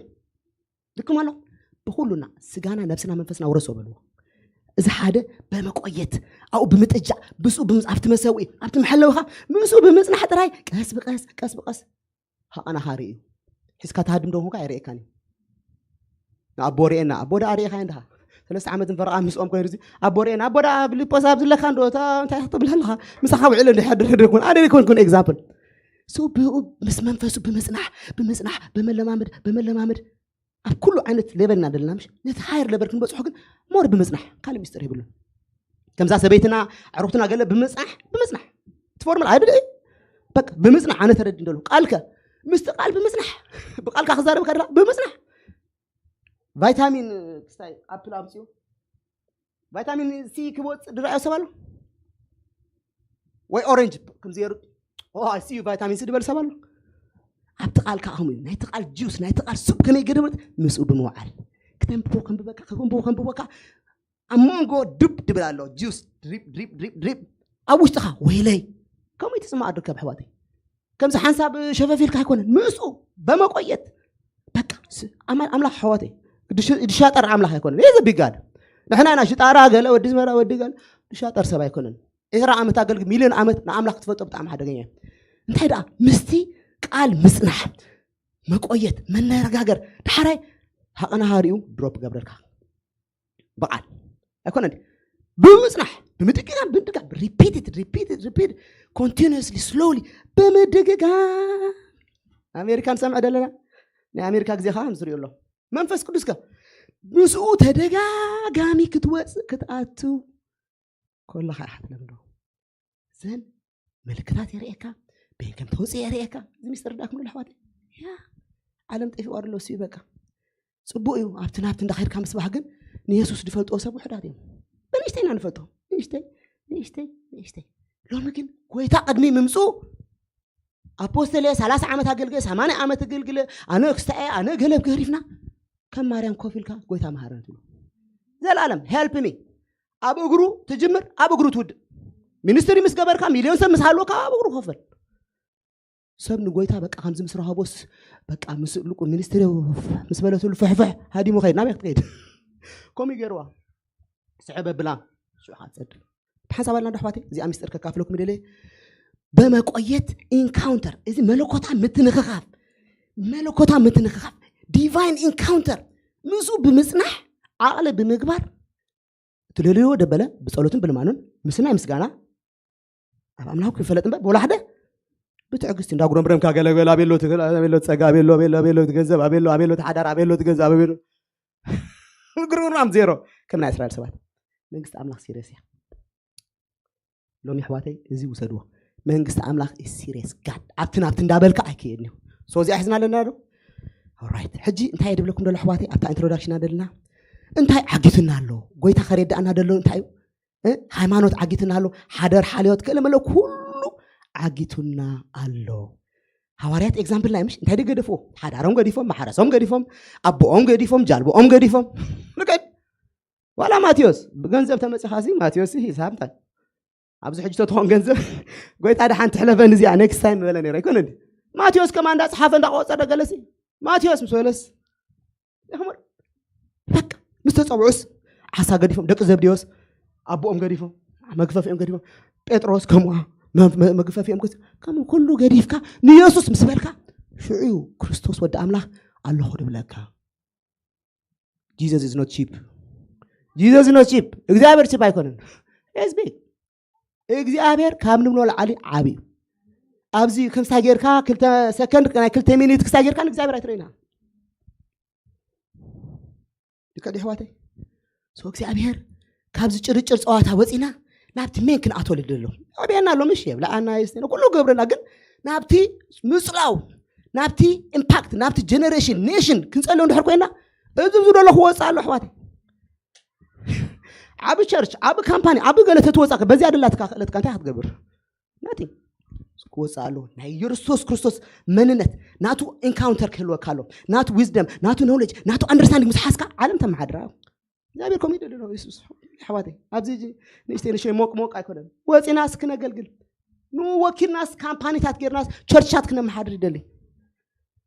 ልክም ኣሎ። ብኩሉና ስጋና፣ ነብስና፣ መንፈስና ውረሶ በልዎ። እዚ ሓደ በመቆየት ኣብኡ ብምጥጃ፣ ብስኡ ብምፅ ኣብቲ መሰውኢ ኣብቲ መሐለውኻ ምስኡ ብምፅናሕ ጥራይ ቀስ ብቀስ ቀስ ብቀስ ሃቐናኻ ርኢ እዩ። ሒዝካ ትሃድም ዶ ኹንካ ኣይርእየካን እዩ። ንኣቦ ርእየና ኣቦ ደኣ ርእኻ እንድኻ ሰለስተ ዓመት ንፈረቓ ምስኦም ኮይኑ ርዚ ኣቦ ርእየና ኣቦ ደኣ ብሊፖስ ኣብ ዝለካ እንዶ እንታይ ክትብል ኣለኻ? ምሳኻ ውዕለ እንድሕር ድርድር ኩን ኣደ ይኮንኩን ኤግዛምፕል። So ብኡ ምስ መንፈሱ ብምፅናሕ ብምፅናሕ በመለማመድ በመለማመድ ኣብ ኩሉ ዓይነት ሌቨል ኢና ዘለና ምሽ ነቲ ሃየር ሌቨል ክንበፅሖ ግን ሞር ብምፅናሕ ካልእ ሚስጥር የብሉን። ከምዛ ሰበይትና ኣዕሩኽትና ገለ ብምፅናሕ ብምፅናሕ እቲ ፎርሙላ ኣይደለ በቃ ብምፅናሕ ኣነ ተረዲ እንደሉ ቃልከ ምስቲ ቃል ብምፅናሕ ብቃልካ ክዛረብ ከድራ ብምፅናሕ ቫይታሚን ክስታይ ኣፕል ኣምፅኡ ቫይታሚን ሲ ክወፅእ ድረኣዮ ሰብ ኣሎ ወይ ኦሬንጅ ከምዚ ገይሩ ሲ ቫይታሚን ሲ ዝበል ሰብ ኣሎ። ኣብቲ ቃል ከዓ ከምኡ እዩ። ናይቲ ቃል ጁስ ናይቲ ቃል ሱፕ ከመይ ገደበት ምስኡ ብምውዓል ክተንብቦ ከንብበካ ከንብቦ ከንብቦካ ኣብ መንጎ ድብ ድብል ኣሎ ጁስ ድሪፕ ድሪፕ ድሪፕ ድሪፕ ኣብ ውሽጥኻ ወይለይ ከምኡ ትስማዕ ድርከብ ኣሕዋተይ። ከምዚ ሓንሳብ ሸፈፊልካ ኣይኮነን ምስኡ በመቆየት በቃ ኣምላኽ ኣሕዋተይ ድሻጠር ኣምላኽ ኣይኮነን። ይህ ዘቢጋድ ንሕና ኢና ሽጣራ ገለ ወዲ ዝመራ ወዲ ገለ ዝሻጠር ሰብ ኣይኮነን። ዕስራ ዓመት ኣገልግል፣ ሚልዮን ዓመት ንኣምላኽ ክትፈልጦ ብጣዕሚ ሓደገኛ እዩ። እንታይ ደኣ ምስቲ ቃል ምጽናሕ፣ መቆየት፣ መነጋገር፣ ዳሕራይ ሃቐና ሃሪኡ ድሮፕ ገብረልካ። ብቓል ኣይኮነን፣ ብምጽናሕ፣ ብምድግጋም፣ ብምድጋም፣ repeated repeated repeated፣ continuously፣ slowly፣ ብምድግጋም። ኣሜሪካ ንሰምዐ ደለና። ናይ ኣሜሪካ ግዜ ከዓ ንዝሪኦ ኣሎ። መንፈስ ቅዱስ ከ ምስኡ ተደጋጋሚ ክትወፅእ ክትኣትው ከለኻ ኢኻ ትለምዶ። ዘን ምልክታት የርእየካ፣ በይን ከም ተውፅእ የርእየካ። እዚ ሚስጥር ዳኩም ኣሕዋት፣ ያ ዓለም ጠፊኡ ኣሎ። እሱ በቃ ፅቡቅ እዩ። ኣብቲ ናብቲ እንዳኸድካ ምስባህ ግን ንየሱስ ዝፈልጥዎ ሰብ ውሕዳት እዮም። ብንእሽተይ ኢና ንፈልጦ፣ ንእሽተይ ንእሽተይ ንእሽተይ። ሎሚ ግን ጎይታ ቅድሚ ምምፅኡ ኣፖስተል እየ፣ ሰላሳ ዓመት ኣገልግለ፣ ሰማንያ ዓመት ኣገልግለ፣ ኣነ ክስታይ፣ ኣነ ገለብ ገሪፍና ከም ማርያም ኮፍ ኢልካ ጎይታ መሃረን ትብሎ። ዘላለም help me። ኣብ እግሩ ትጅምር፣ ኣብ እግሩ ትውድእ። ሚኒስትሪ ምስ ገበርካ፣ ሚልዮን ሰብ ምስ ሃልወካ ኣብ እግሩ ኮፍ በል። ሰብ ንጎይታ በቃ ከምዚ ምስ ረኸቦስ በቃ ምስ ልቁ ሚኒስትሪ ምስ በለትሉ ፍሕፍሕ ሃዲሙ ከይድ ናበይ ክትከይድ? ከምኡ ገይርዋ። ስዕብ ኣብላ ሽዑ ክትሰድል። ብሓንሳብ ኣልና ዶ ኣሕዋተይ? እዚኣ ሚስጥር ከካፍለኩም ይደለ። በመቆየት ኢንካውንተር፣ እዚ መለኮታ ምትንኽኻፍ፣ መለኮታ ምትንኽኻፍ፣ ዲቫይን ኢንካውንተር፣ ምስኡ ብምጽናሕ፣ ዓቕሊ ብምግባር፣ እትደልዮ ደበለ ብጸሎትን ብልማኖን ምስናይ ምስጋና ኣብ ኣምላኽ ክፈለጥ እምበር፣ ብወላሕደ ብትዕግስቲ እንዳጉረምረምካ ገለ ገለ ኣቤሎ ትኽእል፣ ኣቤሎ ጸጋ፣ ኣቤሎ፣ ኣቤሎ፣ ኣቤሎ እቲ ገንዘብ፣ ኣቤሎ፣ ኣቤሎ እቲ ሓዳር፣ ኣቤሎ እቲ ገንዘብ፣ ኣቤሎ ግርምራም ዜሮ። ከም ናይ እስራኤል ሰባት መንግስቲ ኣምላኽ ሲሪየስ እያ። ሎሚ ኣሕዋተይ እዚ ውሰድዎ። መንግስቲ ኣምላኽ is serious God። ኣብቲ ናብቲ እንዳበልካ ኣይክየድን እዩ። So እዚኣ ሒዝና ኣለና ዶ? ኦራይት። ሕጂ እንታይ እየ ድብለኩም ደሎ ኣሕዋተይ? ኣብታ ኢንትሮዳክሽን ኣደልና እንታይ ዓጊቱና ኣሎ? ጎይታ ከረዳእና ደሎ እንታይ እዩ? እ? ሃይማኖት ዓጊቱና ኣሎ። ሓደር ሓልዮት ክእለ መለ ኩሉ ዓጊቱና ኣሎ። ሃዋርያት ኤግዛምፕል ናይ ምሽ እንታይ ደገደፍዎ? ሓዳሮም ገዲፎም፣ ማሕረሶም ገዲፎም፣ ኣቦኦም ገዲፎም፣ ጃልቦኦም ገዲፎም። ልቀድ። ዋላ ማቴዎስ ብገንዘብ ተመጺኻ ሲ ማቴዎስ ሲ ሂሳብ እንታይ? ኣብዚ ሕጂ ተትኾን ገንዘብ ጎይታ ደሓን ትሕለፈኒ እዚኣ ኔክስት ታይም ምበለ ነይረ ኣይኮነ እንዲ? ማቴዎስ ከማ እንዳጸሓፈ እንዳቆጸረ ገለሲ ማቴዎስ ምስ በለስ ይኽምር። በቃ ምስ ተጸውዑስ ዓሳ ገዲፎም፣ ደቂ ዘብዴዎስ ኣቦኦም ገዲፎም፣ መግፈፊኦም ገዲፎም፣ ጴጥሮስ ከምኡ መ-፣ መ-፣ መግፈፊኦም ገዲፎም፣ ከምኡ ኩሉ ገዲፍካ ንየሱስ ምስ በልካ ሽዑ እዩ ክርስቶስ ወዲ ኣምላኽ ኣለኹ ድብለካ። Jesus is not cheap። Jesus is not cheap። እግዚኣብሔር ቺፕ ኣይኮነን። He is big። እግዚኣብሔር ካብ ንብሎ ላዕሊ ዓቢ እዩ። ኣብዚ ክስታይ ጌርካ ክልተ ሰከንድ ናይ ክልተ ሚኒት ክስታይ ጌርካ ንእግዚኣብሔር ኣይትረኢና። ልክዕ ድዩ ኣሕዋተይ? So እግዚኣብሔር ካብዚ ጭርጭር ጸዋታ ወጺና ናብቲ ሜን ክንኣቶ ልደሎ። ኣብያና ኣሎ ምሽ የብልኣና የስተና ኩሉ ገብረና ግን ናብቲ ምጽላው ናብቲ ኢምፓክት ናብቲ ጀነሬሽን ኔሽን ክንጸልዮ እንድሕር ኮይና እዚ ዝደሎ ክወጽእ ኣሎ ኣሕዋተይ። ዓቢ ቸርች ዓቢ ካምፓኒ ዓቢ ገለ ተትወጻእ በዚያ ደላትካ ክእለትካ እንታይ ክትገብር? ናቲንግ ክወፅእ ኣለዎ። ናይ የሱስ ክርስቶስ መንነት ናቱ ኢንካውንተር ክህልወካ ኣሎ። ናቱ ዊዝደም ናቱ ኖሌጅ ናቱ ኣንደርስታንዲንግ ምስ ሓዝካ ዓለም ተመሓድራ። እግዚኣብሔር ከምኡ ይደሊ ነው የሱስ። ኣሕዋተይ ኣብዚ ሕጂ ንእሽተይ ንእሽተይ ሞቅ ሞቅ ኣይኮነን። ወፂናስ ክነገልግል ንወኪልናስ ካምፓኒታት ጌርናስ ቸርችታት ክነመሓድር ይደሊ።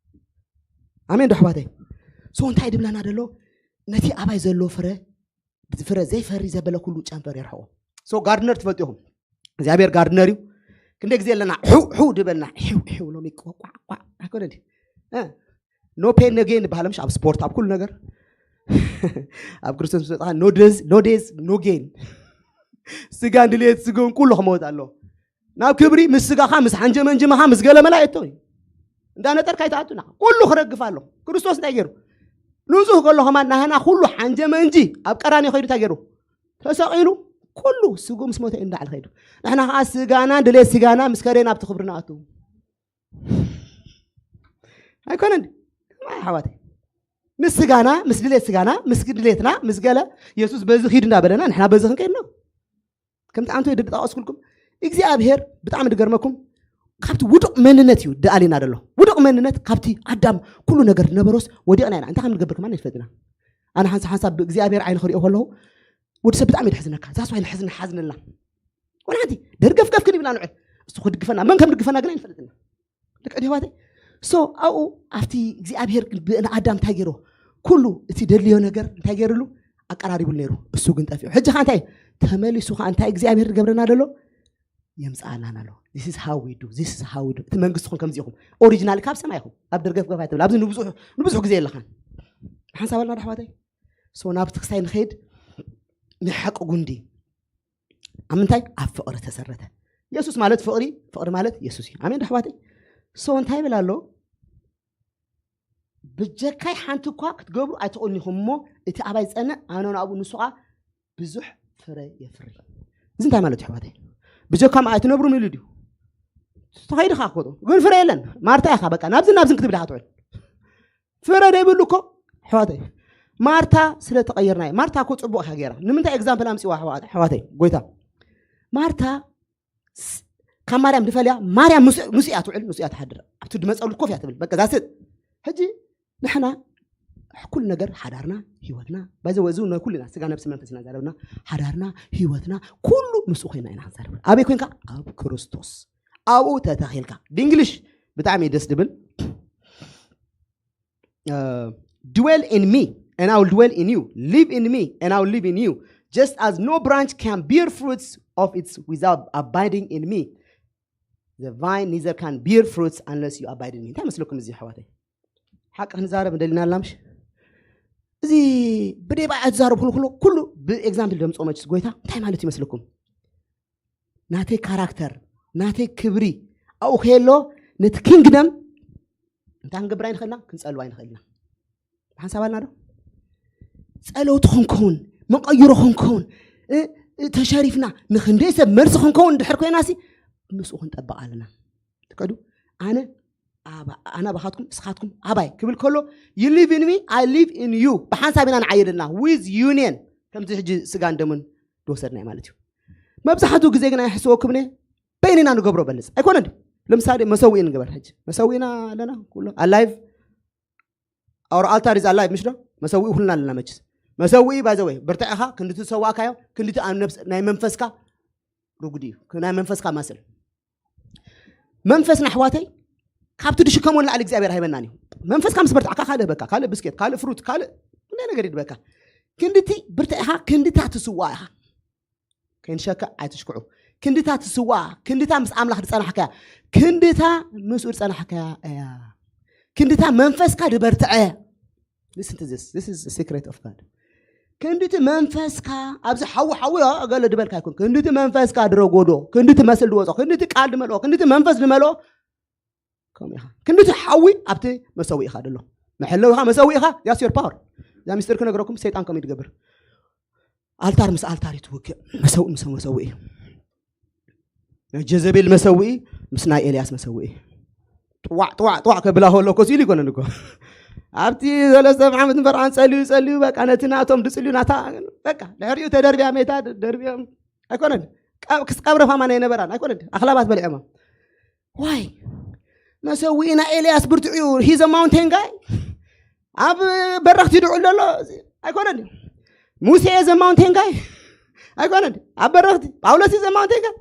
ኣሜን ዶ ኣሕዋተይ? ሶ እንታይ ድብለና ደሎ? ነቲ ኣባይ ዘሎ ፍረ ፍረ ዘይፈሪ ዘበለ ኩሉ ጨንፈር የርሕቆ። ሶ ጋርድነር ትፈልጡ ኢኹም። እግዚኣብሔር ጋርድነር እዩ። ክንደ ግዜ ኣለና ሕው ሕው ድበልና ሕው ሕው ሎሚ ቋቋቋ ኣይኮነ ድዩ? ኖ ፔን ኖ ጌን ንበሃለ ምሽ ኣብ ስፖርት ኣብ ኩሉ ነገር ኣብ ክርስቶስ ምስ መጣ ኖ ደዝ ኖ ዴዝ ኖ ጌን። ስጋን ድልየት ስግኡን ኩሉ ክመወት ኣሎ። ናብ ክብሪ ምስ ስጋኻ ምስ ሓንጀመንጅመኻ ምስ ገለመላ የቶ እዩ። እንዳነጠርካ ኣይትኣቱና ኩሉ ክረግፍ ኣሎ። ክርስቶስ እንታይ ገይሩ? ንጹህ ከሎ ከማን ናህና ኩሉ ሓንጀመንጂ ኣብ ቀራንዮ ከይዱ እንታይ ገይሩ? ተሰቒሉ ኩሉ ስግኡ ምስ ሞተ እዩ እንዳዕል ከይዱ። ንሕና ከዓ ስጋና ድሌት ስጋና ምስ ከደ ናብቲ ክብሪ ንኣቱ ኣይኮነን። ከማይ ኣሕዋተይ ምስ ስጋና ምስ ድሌት ስጋና ምስ ድሌትና ምስ ገለ የሱስ በዚ ኪድ እንዳበለና ንሕና በዚ ክንከይድ ነው። ከምቲ ኣንቶ ድጠቃቀስኩልኩም እግዚኣብሔር ብጣዕሚ ድገርመኩም ካብቲ ውዱቅ መንነት እዩ ድኣሊና ደሎ። ውዱቅ መንነት ካብቲ ኣዳም ኩሉ ነገር ነበሮስ ወዲቕና ኢና። እንታይ ከም ንገብር ከማን ይፈልጥና። ኣነ ሓንሳ ሓንሳብ ብእግዚኣብሔር ዓይኒ ክሪኦ ከለኹ ወዲ ሰብ ብጣዕሚ ድሕዝነካ ዛስ ዋይ ንሕዝን ሓዝንልና ወላ ሓንቲ ደርገፍገፍ ክንብላ ንዕል እሱ ክድግፈና መን ከም ድግፈና ግን ኣይንፈልጥና። ደቂ ኣሕዋተይ ሶ ኣብኡ ኣብቲ እግዚኣብሔር ንኣዳም እንታይ ገይሮ ኩሉ እቲ ደድልዮ ነገር እንታይ ገይርሉ ኣቀራሪቡሉ ነይሩ። እሱ ግን ጠፊኡ። ሕጂ ካ እንታይ ተመሊሱ ከዓ እንታይ እግዚኣብሔር ዝገብረና ዘሎ የምፅኣላና ኣሎ። This is how we do, this is how we do። እቲ መንግስቲ ኹም ከምዚ ኢኹም። ኦሪጂናል ካብ ሰማይ ኢኹም። ኣብ ደርገፍ ገፋ ትብል ኣብዚ ንብዙሕ ንብዙሕ ግዜ የለኻን። ሓንሳብ ኣልና ኣሕዋተይ። So ናብቲ ክሳይ ንኸይድ ናይ ሓቂ ጉንዲ ኣብ ምንታይ? ኣብ ፍቕሪ ተሰረተ። የሱስ ማለት ፍቕሪ፣ ፍቕሪ ማለት የሱስ እዩ። ኣሜን ኣሕዋተይ። So እንታይ ይብል ኣሎ? ብጀካይ ሓንቲ እኳ ክትገብሩ ኣይትኽእሉን ኢኹም እሞ እቲ ኣባይ ዝጸንዕ ኣነ ናብኡ ንሱ ኸዓ ብዙሕ ፍረ የፍሪ። እዚ እንታይ ማለት እዩ ኣሕዋተይ? ብጀካም ኣይትነብሩን ኢሉ ድዩ? ተኸይድኻ እኮ ግን ፍረ የለን። ማርታ ኢኻ በቃ ናብዚ ናብዝን ክትብል ኢኻ ትውዕል። ፍረ ዘይብሉ እኮ ኣሕዋተይ። ማርታ ስለ ተቐየርና እዩ። ማርታ እኮ ጽቡቕ እያ ገይራ። ንምንታይ ኤግዛምፕል ኣምጽዋ ኣሕዋተይ? ጎይታ ማርታ ካብ ማርያም ድፈልያ ማርያም ምስ እያ ትውዕል፣ ምስ እያ ትሓድር። ኣብቲ ድመፀሉ ኮፍ እያ ትብል። በቃ ዛስት ሕጂ ንሕና ኩሉ ነገር ሓዳርና፣ ህይወትና ባይዘወ እዚ ናይ ኩልና ስጋ ነብሲ መንፈስ ኢና ዘረብና። ሓዳርና፣ ህይወትና ኩሉ ምስኡ ኮይና ኢና ክንዛረብ። ኣበይ ኮንካ? ኣብ ክርስቶስ። ኣብኡ ተተኺልካ። ብእንግሊሽ ብጣዕሚ ደስ ድብል uh, dwell in me and I will dwell in you. Live in me and I will live in you. Just as no branch can bear fruits of its without abiding in me, the vine neither can bear fruits unless you abide in me. እንታይ መስለኩም እዚ ኣሕዋተይ? ሓቂ ክንዛረብ እንደሊና ኣላ ምሽ? እዚ ብደይ ባይ ኣይትዛረብ ኩሉ ኩሉ ኩሉ ብኤግዛምፕል ደምፅኦ መችስ ጎይታ እንታይ ማለት ይመስለኩም? ናተይ ካራክተር ናተይ ክብሪ ኣብኡ ከየሎ ነቲ ኪንግደም እንታይ ክንገብር ኣይንኽእልና? ክንፀልዋ ኣይንኽእልና። ሓንሳብ ኣልና ዶ? ጸለውቲ ክንከውን መቐይሮ ክንከውን ተሸሪፍና ንክንደይ ሰብ መልሲ ክንከውን እንድሕር ኮይና ሲ ምስኡ ክንጠብቕ ኣለና። ትከዱ ኣነ ኣነ ኣባኻትኩም እስኻትኩም ኣባይ ክብል ከሎ you live in me I live in you ብሓንሳብ ኢና ንዓየደልና with union ከምዚ ሕጂ ስጋን ደሙን ዝወሰድናዮ ማለት እዩ። መብዛሕትኡ ግዜ ግን ኣይሕስወኩም እየ በይንና ንገብሮ በልፅ ኣይኮነን። ለምሳሌ መሰዊኢ ንገበር ሕጂ መሰዊኢና ኣለና ኩሉ ኣላይቭ our altar is alive ምሽ ዶ? መሰዊኢ ኩልና ኣለና መችስ። መሰዊኢ ባይዘወይ ብርትዕኻ ክንድቲ ዝሰዋእካዮ ክንድቲ ኣብ ነብስ ናይ መንፈስካ ርጉድ እዩ። ናይ መንፈስካ ማስል መንፈስና ኣሕዋተይ ካብቲ ድሽከሞ ንላዕሊ እግዚኣብሔር ኣይበናን እዩ። መንፈስካ ምስ በርትዕካ ካልእ ህበካ ካልእ ብስኬት ካልእ ፍሩት ካልእ ናይ ነገር ይድበካ። ክንድቲ ብርትዕኻ ክንድታ ትስዋ ኢኻ ከይንሸክዕ ኣይትሽክዑ። ክንድታ ትስዋ ክንድታ ምስ ኣምላኽ ዝጸናሕካያ ክንድታ ምስኡ ዝጸናሕካያ እያ። ክንድታ መንፈስካ ዝበርትዐ Listen to this. This is the secret of God. ክንድቲ መንፈስካ ኣብዚ ሓዊ ሓዊ ዮ ገለ ድበልካ ይኮን ክንድቲ መንፈስካ ድረጎዶ ክንድቲ መስል ድወጾ ክንድቲ ቃል ድመልኦ ክንድቲ መንፈስ ድመልኦ ከምኡ ኢኻ ክንድቲ ሓዊ ኣብቲ መሰዊ ኢኻ ደሎ መሐለዊ ኢኻ መሰዊ ኢኻ that's your power። እዛ ሚስጥር ክነግረኩም ሰይጣን ከምኡ ድገብር ኣልታር ምስ ኣልታር ይትውግእ መሰዊ ምስ መሰዊ እዩ። ናይ ጀዘቤል መሰውኢ ምስ ናይ ኤልያስ መሰውኢ ጥዋዕ ጥዋዕ ጥዋዕ ከብላ ከሎ እኮ ሲሉ ይኮነን እኮ ኣብቲ ሰለስተ ዓመት ንፈርዓን ጸልዩ ጸልዩ በቃ ነቲ ናቶም ድጽልዩ ናታ በቃ ድሕሪኡ ተደርብያ ሜታ ደርብዮም ኣይኮነን ክስቀብረ ፋማ ናይ ነበራን ኣይኮነን ኣኽላባት በሊዖማ ዋይ መሰውኢ ናይ ኤልያስ ብርትዑ ሂዘ ማውንቴን ጋይ ኣብ በረኽቲ ድዑል ዘሎ ኣይኮነን ሙሴ ዘ ማውንቴን ጋይ ኣይኮነን ኣብ በረኽቲ ጳውሎስ ዘ ማውንቴን ጋይ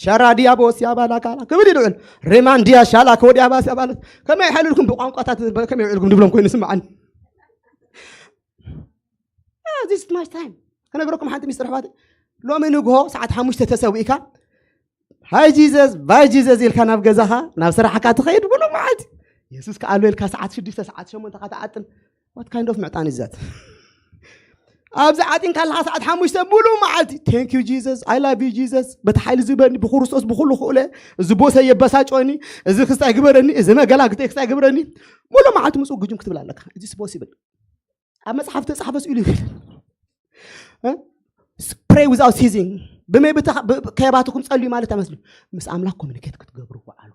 ሸራ ዲያቦስ ያባላ ካላ ክብል ይድዑል ሬማን ዲያ ሻላ ከወዲያ ባስ ያባለት ከመይ ይሓልልኩም ብቋንቋታት ከመይ ይውዕልኩም ድብሎም ኮይኑ ስምዓኒ this is my time ከነግረኩም ሓንቲ ሚስጥር ኣሕዋት ሎሚ ንግሆ ሰዓት ሓሙሽተ ተሰዊእካ ሃይ ጂዘስ ባይ ጂዘስ ኢልካ ናብ ገዛኻ ናብ ስራሕካ ትኸይድ ብሉ መዓልቲ የሱስ ከኣሎ ኢልካ ሰዓት ሽዱሽተ ሰዓት ሸሞንተ ካ ትዓጥን what kind of ምዕጣን is that ኣብዚ ዓጢንካ ኣለካ ሰዓት ሓሙሽተ ሙሉ መዓልቲ thank you Jesus I love you Jesus በቲ ሓይሊ ዝበኒ ብክርስቶስ ብኩሉ ክእለ እዚ ቦሰ የበሳጭወኒ እዚ ክስታይ ግበረኒ እዚ መገላግተይ ክስታይ ግበረኒ ሙሉ መዓልቲ ምስኡ ግጅም ክትብል ኣለካ is this possible ኣብ መጽሓፍ ተጻሕፈ ስኢሉ ይብል pray without ceasing ብመይ ከየባትኩም ጸልዩ ማለት ኣይመስሉ ምስ ኣምላኽ ኮሚኒኬት ክትገብሩ ወዓሉ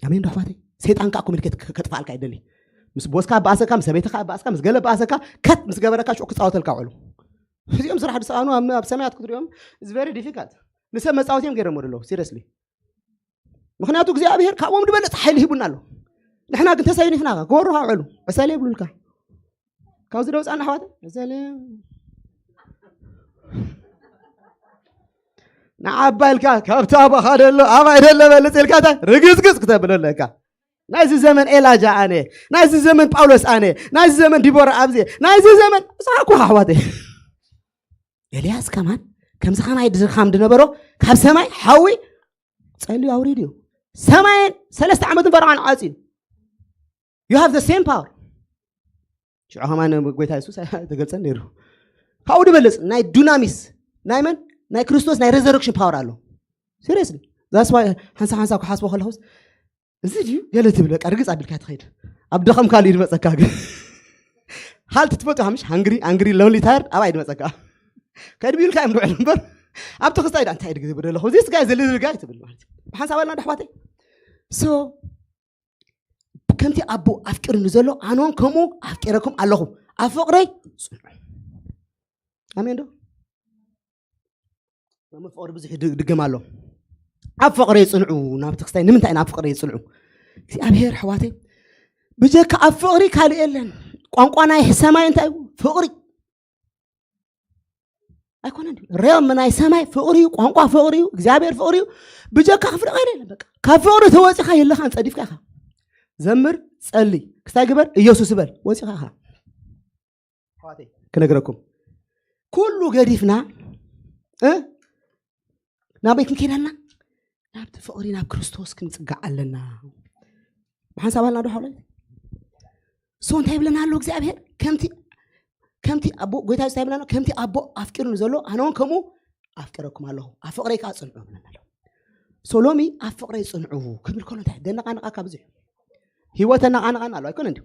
ኣሜን ዶ ኣሕዋተይ ሰይጣን ከዓ ኮሚኒኬት ከጥፋልካ ይደሊ ምስ ቦስካ ኣባእሰካ ምስ ሰበይትካ ኣባእስካ ምስ ገለ ኣባእሰካ ከት ምስ ገበረካ ሽዑ ክፃወተልካ ውዕሉ እዚኦም ስራሕ ድሰኣኑ ኣብ ሰማያት ክትሪኦም is very difficult ንሰብ መፃወቲ እዮም ገይሮም ደለዉ seriously ምክንያቱ እግዚኣብሔር ካብኦም ዝበለፅ ሓይሊ ሂቡና ኣሎ ንሕና ግን ተሰይኒፍና ክወሩካ ውዕሉ ዕሰለ ይብሉልካ ካብዚ ደውፃና ኣሕዋት ዕሰለ ንዓባ ኢልካ ካብቲ ኣባኻ ደሎ ኣባይ ደሎ በልፅ ኢልካ እንታይ ርግፅግፅ ክተብሎ ኣለካ ናይዚ ዘመን ኤላጃ ኣነ ናይዚ ዘመን ጳውሎስ ኣነ ናይዚ ዘመን ዲቦራ ኣብዚ ናይዚ ዘመን ሳኩ ኣሕዋት ኤልያስ ከማን ከምዚ ከማይ ድኻም ዝነበሮ ካብ ሰማይ ሓዊ ጸልዩ ኣውሪድዩ። ሰማይን ሰለስተ ዓመትን ፈርዖን ዓጽዩ። You have the same power። ሽዑ ከማን ጎይታ የሱስ ኣይተገልጸን ነይሩ። ካብኡ ዝበልጽ ናይ ዱናሚስ ናይ መን ናይ ክርስቶስ ናይ resurrection power ኣሎ። Seriously that's why ሓንሳ ሓንሳ ክሓስቦ ከለኹስ እዚ ድዩ ገለ ትብል በቃ ርግጽ ኣቢልካ ትኸይድ። ኣብ ደኸምካሉ እዩ ዝመጸካ። ግን ሃልት ትፈትዮ ሓምሽ hungry angry lonely tired ኣባይ ዝመጸካ ከድቢ ኢልካ እዮም ድውዕል እምበር ኣብቲ ክስታይ ዳ እንታይ ድግዜ ብደለኹ እዚስ ጋይ ዘለ ዝብል ጋይ ትብል ማለት እዩ። ብሓንሳብ ኣልና ዶ ኣሕዋተይ? So ከምቲ ኣቦ ኣፍቂሩኒ ዘሎ ኣነ እውን ከምኡ ኣፍቂረኩም ኣለኹ። ኣብ ፍቕረይ ጽንዑ። ኣሜን ዶ? መምህር ፍቕሪ ብዙሕ ይድ- ይድገም ኣሎ። ኣብ ፍቕረይ ጽንዑ። ናብቲ ክስታይ ንምንታይ ናብ ፍቕረይ ጽንዑ? እግዚኣብሔር ኣሕዋተይ ብጀካ ኣብ ፍቕሪ ካልእ የለን። ቋንቋ ናይ ሰማይ እንታይ እዩ? ፍቕሪ ኣይኮነን ድዩ? ሬልም ናይ ሰማይ ፍቕሪ እዩ፣ ቋንቋ ፍቕሪ እዩ፣ እግዚኣብሔር ፍቕሪ እዩ። ብጀካ ፍቕሪ ከይደ የለን። በቃ ካብ ፍቕሪ ተወፂኻ የለኻን፣ ፀዲፍካ ኢኻ። ዘምር፣ ጸሊ፣ ክስታይ ግበር፣ ኢየሱስ በል፣ ወፂኻ ኢኻ። ኣሕዋተይ ክነግረኩም ኩሉ ገዲፍና እ ናበይ ክንከይድ ኣለና? ናብቲ ፍቕሪ ናብ ክርስቶስ ክንጽጋዕ ኣለና። ብሓንሳብ ኣለና ዶ ሓውላይ? ሶ እንታይ ይብለና ኣሎ እግዚኣብሔር? ከምቲ ከምቲ ኣቦ ጎይታ እንታይ ይብለና? ከምቲ ኣቦ ኣፍቂሩኒ ዘሎ ኣነ እውን ከምኡ ኣፍቅረኩም ኣለኹ፣ ኣብ ፍቕረይ ከዓ ጽንዑ ይብለና ኣሎ። ሶ ሎሚ ኣብ ፍቕረይ ጽንዑ ክብል ከሎ እንታይ ደነቃነቃካ ብዙሕ ህይወት ተነቃነቃና ኣሎ ኣይኮነ እንዲ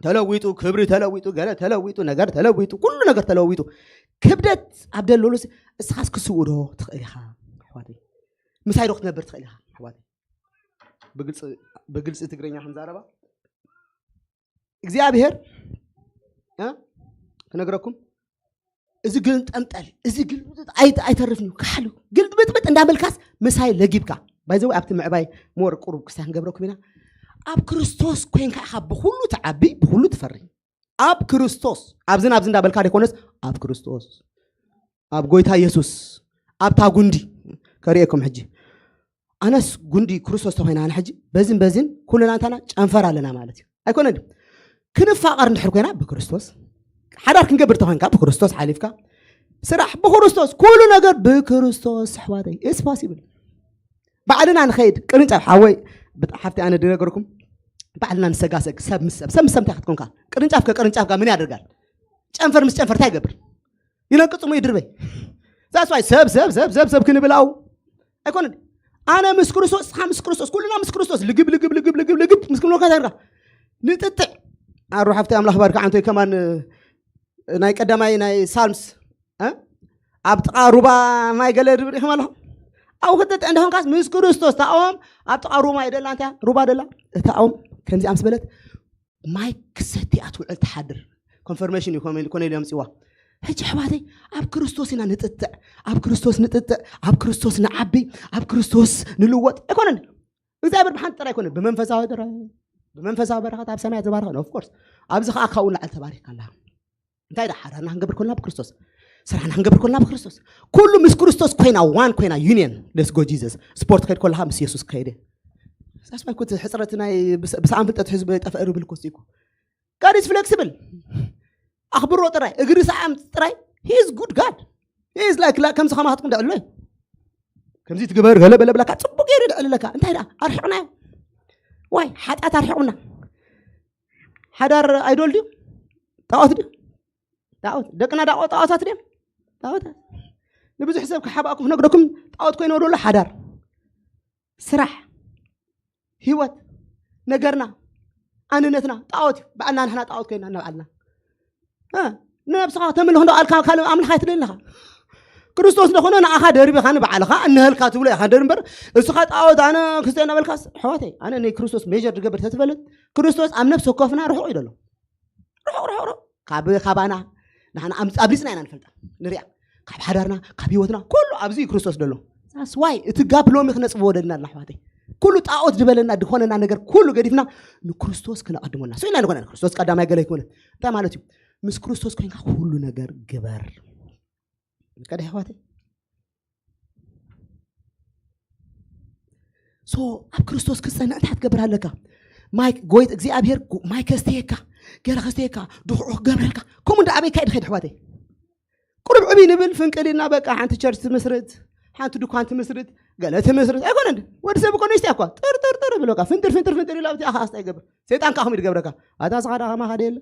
ተለዊጡ ክብሪ ተለዊጡ ገለ ተለዊጡ ነገር ተለዊጡ ኩሉ ነገር ተለዊጡ ክብደት ኣብ ደለሉ እስኻስ ክስውዶ ትኽእል ኢኻ ኣሕዋተይ። ምሳይ ዶ ክትነብር ትኽእል ኢኻ ኣሕዋተይ። ብግልፂ ትግርኛ ክንዛረባ እግዚኣብሔር ክነግረኩም እዚ ግልጠምጠል እዚ ግልብጥጥ ኣይተርፍን እዩ። ካሕሉ ግልብጥብጥ እንዳበልካስ ምሳይ ለጊብካ ባይዘው ኣብቲ ምዕባይ ሞር ቁሩብ ክስታይ ክንገብረኩም ኢና። ኣብ ክርስቶስ ኮይንካ ኢኻ ብኩሉ ትዓቢ ብኩሉ ትፈሪ። ኣብ ክርስቶስ ኣብዚ ናብዚ እንዳበልካ ደይኮነስ ኣብ ክርስቶስ ኣብ ጎይታ ኢየሱስ ኣብታ ጉንዲ ከርእየኩም ሕጂ ኣነስ ጉንዲ ክርስቶስ ተኮይና ኣነ ሕጂ በዝን በዝን ኩልና እንታና ጨንፈር ኣለና ማለት እዩ ኣይኮነን። ክንፋቐር እንድሕር ኮይና ብክርስቶስ ሓዳር ክንገብር ተኮይንካ ብክርስቶስ ሓሊፍካ ስራሕ ብክርስቶስ ኩሉ ነገር ብክርስቶስ ኣሕዋተይ is possible። ባዕልና ንኸይድ ቅርንጫፍ ሓወይ ሓፍቲ ኣነ ድነገርኩም ባዕልና ንሰጋሰግ ሰብ ምስ ሰብ ሰብ ምስ ሰብ እንታይ ክትኮንካ ቅርንጫፍ ከቅርንጫፍ ጋር ምን ያደርጋል? ጨንፈር ምስ ጨንፈር እንታይ ይገብር? ይነቅጽሙ ይድርበይ that's why ሰብ ሰብ ሰብ ሰብ ሰብ ክንብል ኣው ኣይኮነን። ኣነ ምስ ክርስቶስ እስኻ ምስ ክርስቶስ ኩልና ምስ ክርስቶስ ልግብ ልግብ ልግብ ልግብ ልግብ ምስ ክንብለካ እንታይ ንጥጥዕ ኣሩ ሓፍቲ ኣምላኽ ባርካ ዓንቶይ ከማን ናይ ቀዳማይ ናይ ሳልምስ ኣብ ጥቓ ሩባ ማይ ገለ ድብር ኢኹም ኣለኹም ኣብኡ ክትጥዕ እንደኾንካስ ምስ ክርስቶስ ታኦም ኣብ ጥቓ ሩባ ይደላ እንታይ ሩባ ደላ እታኦም ከምዚኣ ምስ በለት ማይ ክሰቲ ኣትውዕል ትሓድር ኮንፈርሜሽን እዩ ኮነ ኢሎም ፅዋ ሕጂ ኣሕዋተይ ኣብ ክርስቶስ ኢና ንጥጥዕ ኣብ ክርስቶስ ንጥጥዕ ኣብ ክርስቶስ ንዓቢ ኣብ ክርስቶስ ንልወጥ ኣይኮነን እግዚኣብሔር ብሓንቲ ጥራይ ኣይኮነን ብመንፈሳዊ ጥራይ ብመንፈሳዊ በረኸት ኣብ ሰማያት ዝባረኸን ኦፍኮርስ ኣብዚ ከዓ ካብኡ ላዕሊ ተባሪካ ኣላ እንታይ ዳ ሓዳርና ክንገብር ኮልና ብክርስቶስ ስራሕና ክንገብር ኮልና ብክርስቶስ ኩሉ ምስ ክርስቶስ ኮይና ዋን ኮይና ዩኒየን let's go Jesus ስፖርት ከይድ ኮለካ ምስ የሱስ ከይደ ሳስባይ ኩ ሕፅረት ናይ ብሰኣን ፍልጠት ህዝቢ ጠፍአ ብል ኮስ ይኩ God is flexible ኣኽብሮ ጥራይ እግሪ ሰዓም ጥራይ he is good God he is like ከምዚ ከማትኩም ደዕሎ ከምዚ ትግበር ገለ በለ ብለካ ፅቡቅ ገይሩ ደዕልለካ እንታይ ደኣ ኣርሒቕናዮ ዋይ ሓጢኣት ኣርሒቑና ሓዳር ኣይዶል ድዩ ጣዖት ድዩ ጣዖት ደቅና ዳቆ ጣዖታት ድዮም ጣዖታት ንብዙሕ ሰብ ክሓባእኩም ክነግረኩም ጣዖት ኮይነ ወደሎ ሓዳር ስራሕ ህይወት ነገርና ኣንነትና ጣዖት እዩ ባዕልና ንሕና ጣዖት ኮይና እናባዕልና ንነብስኻ ተምልኽ እንዶ ኣልካ ካልእ ኣምላኽ ኣይትደሊ ኢኻ ክርስቶስ ዝኾነ ንኣኻ ደርቢኻ ንባዕልኻ እንህልካ ትብሎ ኢኻ ደር እምበር እስኻ ጣዖት ኣነ ክስተ እናበልካስ ኣሕዋተይ ኣነ ንክርስቶስ ሜጀር ዝገብር ተትፈልጥ ክርስቶስ ኣብ ነፍሲ ወከፍና ርሑቕ እዩ ዘሎ ርሑቕ ርሑቕ ርሑቕ ካብ ካባና ንሕና ኣምፅ ኣብሊፅና ኢና ንፈልጣ ንሪኣ ካብ ሓዳርና ካብ ህይወትና ኩሉ ኣብዚ እዩ ክርስቶስ ዘሎ ዋይ እቲ ጋፕ ሎሚ ክነፅብዎ ደልና ኣልና ኣሕዋተይ ኩሉ ጣዖት ዝበለና ዝኾነና ነገር ኩሉ ገዲፍና ንክርስቶስ ክነቐድመልና ስኢና ዝኾነ ክርስቶስ ቀዳማይ ገለ ይኮነ እንታይ ማለት እዩ ምስ ክርስቶስ ኮይንካ ኩሉ ነገር ግበር ከደ ኣሕዋተይ ሶ ኣብ ክርስቶስ ክፀንዕ እንታይ ክትገብር ኣለካ ማይ ጎይት እግዚኣብሔር ማይ ከስተየካ ገለ ከስተየካ ድኽዑ ክገብረልካ ከምኡ እንዳ ኣበይካ እዩ ድኸይድ ኣሕዋተይ ቁሩብ ዕብይ ንብል ፍንቅል ኢልና በቃ ሓንቲ ቸርች ትምስርት፣ ሓንቲ ድኳን ትምስርት፣ ገለ ትምስርት ኣይኮነን። ወዲ ሰብ እኮ ንእሽተይ እኳ ጥር ጥር ጥር ብሎ በቃ ፍንጥር ፍንጥር ፍንጥር ኢሉ ኣብቲ ኣኻ ኣስታ ይገብር። ሰይጣን ከኣ ከምኡ ይገብረካ። ኣታ ስኻ ደኣ ከማኻ ደየለ?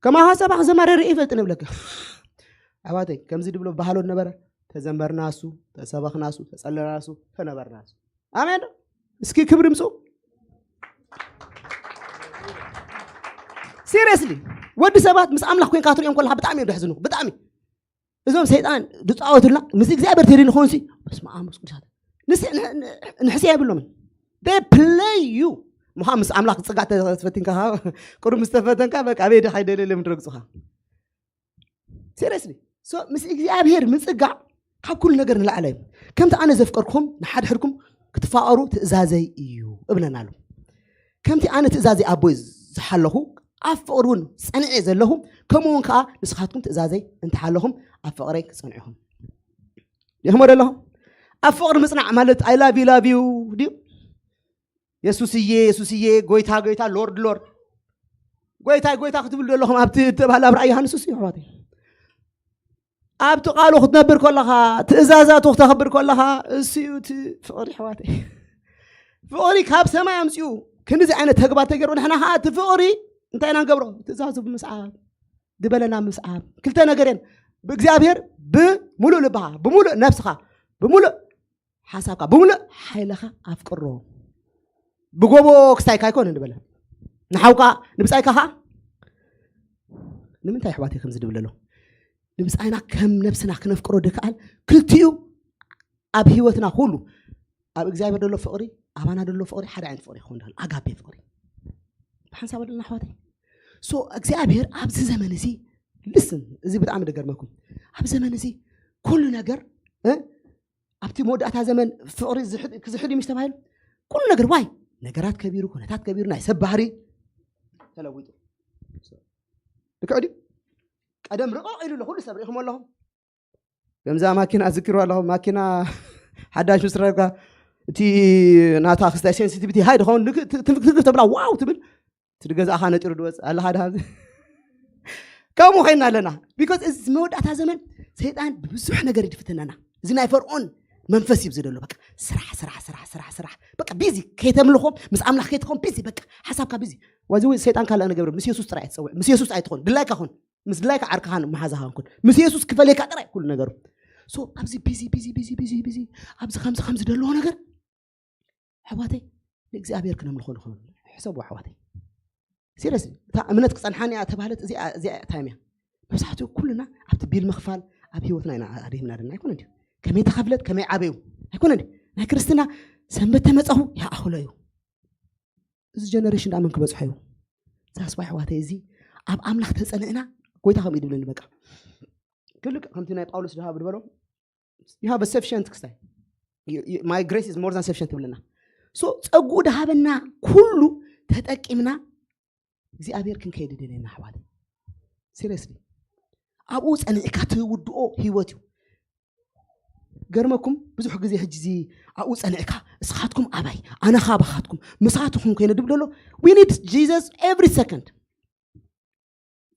ከማኻ ሰባኽ ዘማረረ ይፈልጥ ንብለካ። ኣሕዋተይ ከምዚ ድብሎ ባህሎ ነበረ። ተዘመርናሱ፣ ተሰበኽናሱ፣ ተጸለናሱ፣ ተነበርናሱ። ኣሜን። እስኪ ክብሪ ምጹ። ሲሪየስሊ ወዲ ሰባት ምስ ኣምላኽ ኮንካ ትሪኦም ከለኻ ብጣዕሚ እዮም ደሕዝኑ። ብጣዕሚ እዞም ሰይጣን ዝፃወቱልና ምስ እግዚኣብሔር ተይሪ ንኾንሲ በስመ ኣብ መንፈስ ቅዱሳት ንስ- ን- ን- ንሕስያ የብሎምን። They play you ምዃን ምስ ኣምላኽ ፅጋዕ ተፈቲንካ ቁሩብ ምስ ተፈተንካ በቃ ኣበይ ድኻ ይደለለ ምድረግፁኻ። ሲሪየስሊ ምስ እግዚኣብሔር ምፅጋዕ ካብ ኩሉ ነገር ንላዕለ እዩ። ከምቲ ኣነ ዘፍቀርኩም ንሓድሕድኩም ክትፋቐሩ ትእዛዘይ እዩ እብለና ኣሎ። ከምቲ ኣነ ትእዛዘይ ኣቦይ ዝሓለኹ ኣብ ፍቕሪ እውን ጸኒዐ ዘለኹ ከምኡ እውን ከዓ ንስኻትኩም ትእዛዘይ እንተሓለኹም ኣብ ፍቕረይ ክጸንዑኹም። ይሕሞ ደለኹም ኣብ ፍቕሪ ምጽናዕ ማለት ኣይ ላቭ ዩ ላቭ ዩ ድዩ? የሱስዬ የሱስዬ ጎይታ ጎይታ ሎርድ ሎርድ ጎይታይ ጎይታ ክትብሉ ዘለኹም ኣብቲ ተባህል ኣብ ራእይ ዮሃንስ እሱ ይሕዋት ኣብቲ ቃሉ ክትነብር ከለኻ ትእዛዛቱ ክተኽብር ከለኻ እሱ እዩ እቲ ፍቕሪ ሕዋተይ። ፍቕሪ ካብ ሰማይ ኣምፅኡ ክንዚ ዓይነት ተግባር ተገይሩ ንሕና ከዓ እቲ ፍቕሪ እንታይ ኢና ንገብሮ? ትእዛዙ ብምስዓብ ዝበለና ምስዓብ ክልተ ነገር እየን። ብእግዚኣብሔር ብምሉእ ልብኻ ብምሉእ ነብስኻ ብምሉእ ሓሳብካ ብምሉእ ሓይልኻ ኣፍቅሮ። ብጎቦ ክስታይካ ኣይኮነ ንበለ ንሓውካ ንብፃይካ ከዓ ንምንታይ ኣሕዋተይ ከምዚ ድብል ኣሎ? ንብፃይና ከም ነብስና ክነፍቅሮ ድከኣል ክልቲኡ ኣብ ህይወትና ኩሉ ኣብ እግዚኣብሔር ደሎ ፍቕሪ ኣባና ደሎ ፍቕሪ ሓደ ዓይነት ፍቕሪ ክኸውን ዳል ኣጋቤ ፍቕሪ ሓንሳብ ኣለና ኣሕዋተይ። ሶ እግዚኣብሔር ኣብዚ ዘመን እዚ ልስን እዚ ብጣዕሚ ደገርመኩም ኣብ ዘመን እዚ ኩሉ ነገር እ? ኣብቲ መወዳእታ ዘመን ፍቕሪ ክዝሕድ ምሽ ተባሂሉ ኩሉ ነገር ዋይ ነገራት ከቢሩ ኩነታት ከቢሩ ናይ ሰብ ባህሪ ተለዊጡ ልክዕ ድዩ? ቀደም ርቕቕ ኢሉ ኣሎ ኩሉ ሰብ ርኢኹም ኣለኹም። ከምዛ ማኪና ዝክሩ ኣለኹም ማኪና ሓዳሽ ምስ ረብካ እቲ ናታ ክስታይ ሴንሲቲቪቲ ሃይ ድኸውን ትግፍ ተብላ ዋው ትብል እቲ ገዛእኻ ነጢሩ ድወፅ ኣለኻ ድሃብ ከምኡ ኮይና ኣለና። ቢኮዝ እዚ መወዳእታ ዘመን ሰይጣን ብብዙሕ ነገር ይድፍትነና። እዚ ናይ ፈርዖን መንፈስ እዩ ዘሎ። በቃ ስራሕ ስራሕ ስራሕ ስራሕ ስራሕ በቃ ቢዚ ከይተምልኾም ምስ ኣምላኽ ከይትኾም ቢዚ በቃ ሓሳብካ ቢዚ ዋዚ ሰይጣን ካልእ ነገር ምስ የሱስ ጥራይ ኣይትፀውዕ። ምስ የሱስ ኣይትኾን ድላይካ ኾን ምስ ድላይካ ዓርክኻን መሓዛኻን ኩን ምስ የሱስ ክፈልየካ ጥራይ ኩሉ ነገሩ። ሶ ኣብዚ ቢዚ ቢዚ ቢዚ ቢዚ ቢዚ ኣብዚ ከምዚ ከምዚ ደለዎ ነገር ኣሕዋተይ ንእግዚኣብሔር ክነምልኾ ንኽእል። ሕሰቡ ኣሕዋተይ ሲሪየስ እታ እምነት ክፀንሓኒ እያ ተባህለት እዚኣ እዚኣ ታይም እያ። መብዛሕትኡ ኩልና ኣብቲ ቢል ምኽፋል ኣብ ህይወትና ኢና ኣሪምና ደና ኣይኮነ እንዲ ከመይ ተኸፍለት ከመይ ዓበዩ ኣይኮነ እንዲ ናይ ክርስትና ሰንበት ተመፀኹ ይኣኽሎ እዩ። እዚ ጀነሬሽን ዳኣ መን ክበፅሖ እዩ? ዛስባ ኣሕዋተይ እዚ ኣብ ኣምላኽ ተፀንዕና ጎይታ ከምኡ ይድብለኒ በቃ ክልክ ከምቲ ናይ ጳውሎስ ድሃብ ዝበሎ you have a sufficient ክስታይ my grace is more than sufficient ትብለና። ሶ ፀጉኡ ድሃበና ኩሉ ተጠቂምና እግዚኣብሔር ክንከይድ ደለና ኣሕዋት ሲሪየስሊ ኣብኡ ፀኒዕካ ትውድኦ ህይወት እዩ። ገርመኩም ብዙሕ ግዜ ሕጂ እዚ ኣብኡ ፀኒዕካ እስኻትኩም ኣባይ ኣነ ካባኻትኩም ምሳትኹም ኮይነ ድብል ኣሎ we need Jesus every second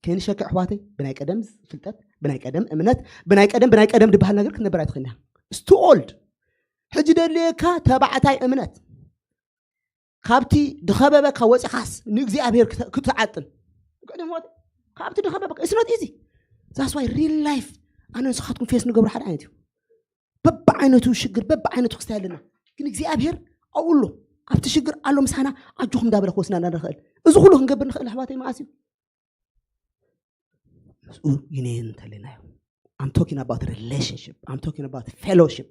ከይንሸክዕ ኣሕዋተይ ብናይ ቀደም ፍልጠት ብናይ ቀደም እምነት ብናይ ቀደም ብናይ ቀደም ድበሃል ነገር ክትነብር ኣይትኽእልን እያ። It's too old ሕጂ ደድልየካ ተባዕታይ እምነት ካብቲ ድኸበበካ ወፂኻስ ንእግዚኣብሔር ክትዓጥን ካብቲ ድኸበበካ it's not easy that's why real life ኣነ ንስኻትኩም ፌስ ንገብሮ ሓደ ዓይነት እዩ። በብዓይነቱ ሽግር በብዓይነቱ ክስታይ ኣለና ግን እግዚኣብሔር ኣብኡ ኣሎ ኣብቲ ሽግር ኣሎ ምሳና ኣጆኹም እንዳበለ ክወስና ንኽእል እዚ ኩሉ ክንገብር ንኽእል ኣሕዋተይ መዓስ እዩ ምስኡ ዩኒየን እንተለና እዩ I'm talking about relationship I'm talking about fellowship